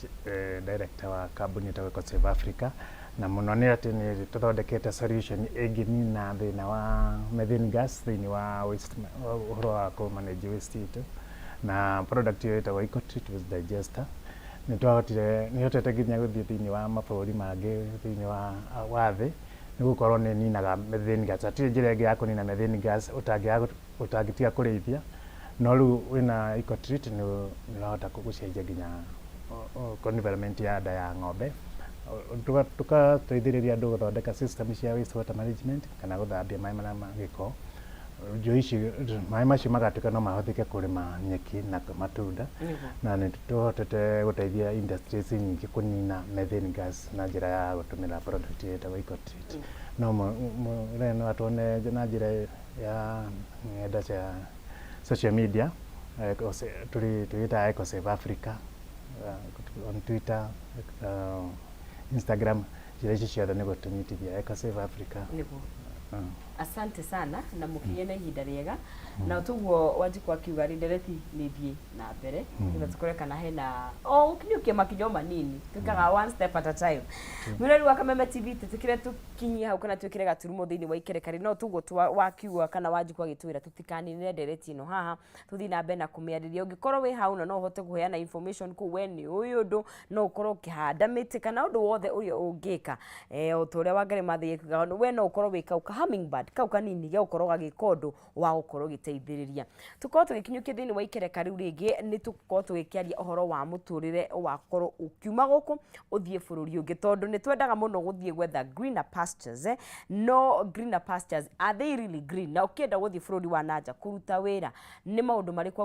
director wa kambuni ĩtagwo EcoSave Africa, na mũno nĩ atĩ nĩ tũthondekete solution ĩngĩnina thĩna wa methane gas thĩinĩ wa waste, ũhoro wa kũ manage waste itũ, na product ĩyo ĩtagwo EcoTreat Waste Digester. Nĩ twahotire, nĩ hotete nginya gũthiĩ thĩinĩ wa mabũrũri mangĩ thĩinĩ wa thĩ nĩ gũkorwo nĩ ninaga methane gas. Hatirĩ njĩra ĩngĩ ya kũnina methane gas ũtangĩtiga kũrĩithia, no rĩu wĩna EcoTreat nĩ ũrahota gũcenjia nginya environment ya nda ya ng'ombe. Tũgateithĩrĩria andũ gũthondeka system cia waste water management kana gũthambia maĩ marĩa ma gĩko. Njũĩ ici, maĩ macio magatuĩka no mahũthĩke kũrĩma nyeki na matunda. Na nĩ tũhotete gũteithia industries nyingĩ kũnina methane gas na njĩra ya gũtũmĩra product ĩtagwo EcoTreat. No no atuone na njĩra ya ng'enda cia social media, tũrĩ twĩtaga EcoSave Africa on Twitter, Instagram, njĩra ici ciothe nĩ gũtũnyitithia EcoSave Africa. Asante sana na mũkĩgĩe na ihinda rĩega. Na tuguo Wanjikũ akiuga rĩ, ndereti nĩ thiĩ na mbere nĩgetha tũkore kana hena o ũkinyũkie makinya o manini, twĩkaga one step at a time. Mwĩrori wa Kameme TV, tũtĩkĩre tũkinyie hau kana twĩkĩre gaturumo thĩinĩ wa ikereka rĩ, no tuguo wakiuga kana Wanjikũ agĩtwĩra tũtikaninĩre ndereti ĩno haha, tũthiĩ na mbere na kũmĩarĩria. Ũngĩkorwo wĩ hau na no ũhote kũheana information kũu, we nĩ ũĩ ũndũ, no ũkorwo ũkĩhanda mĩtĩ kana ũndũ wothe ũrĩa ũngĩka, o ta ũrĩa Wangari Maathai ekugaga, we no ũkorwo wĩ kau ka hummingbird kau kanini ge gũkorwo gagĩka ũndũ wa gũkorwo ũgĩteithĩrĩria. Tũkorwo tũgĩkinyũkia thĩinĩ wa ikereka rĩu rĩngĩ, nĩ tũgũkorwo tũgĩkĩaria ũhoro wa mũtũrĩre wa gũkorwo ũkiuma gũkũ ũthiĩ bũrũri ũngĩ, tondũ nĩ twendaga mũno gũthiĩ gwetha greener pastures, no greener pastures, are they really green? Na ũkĩenda gũthiĩ bũrũri wa nanja kũruta wĩra, nĩ maũndũ marĩkũ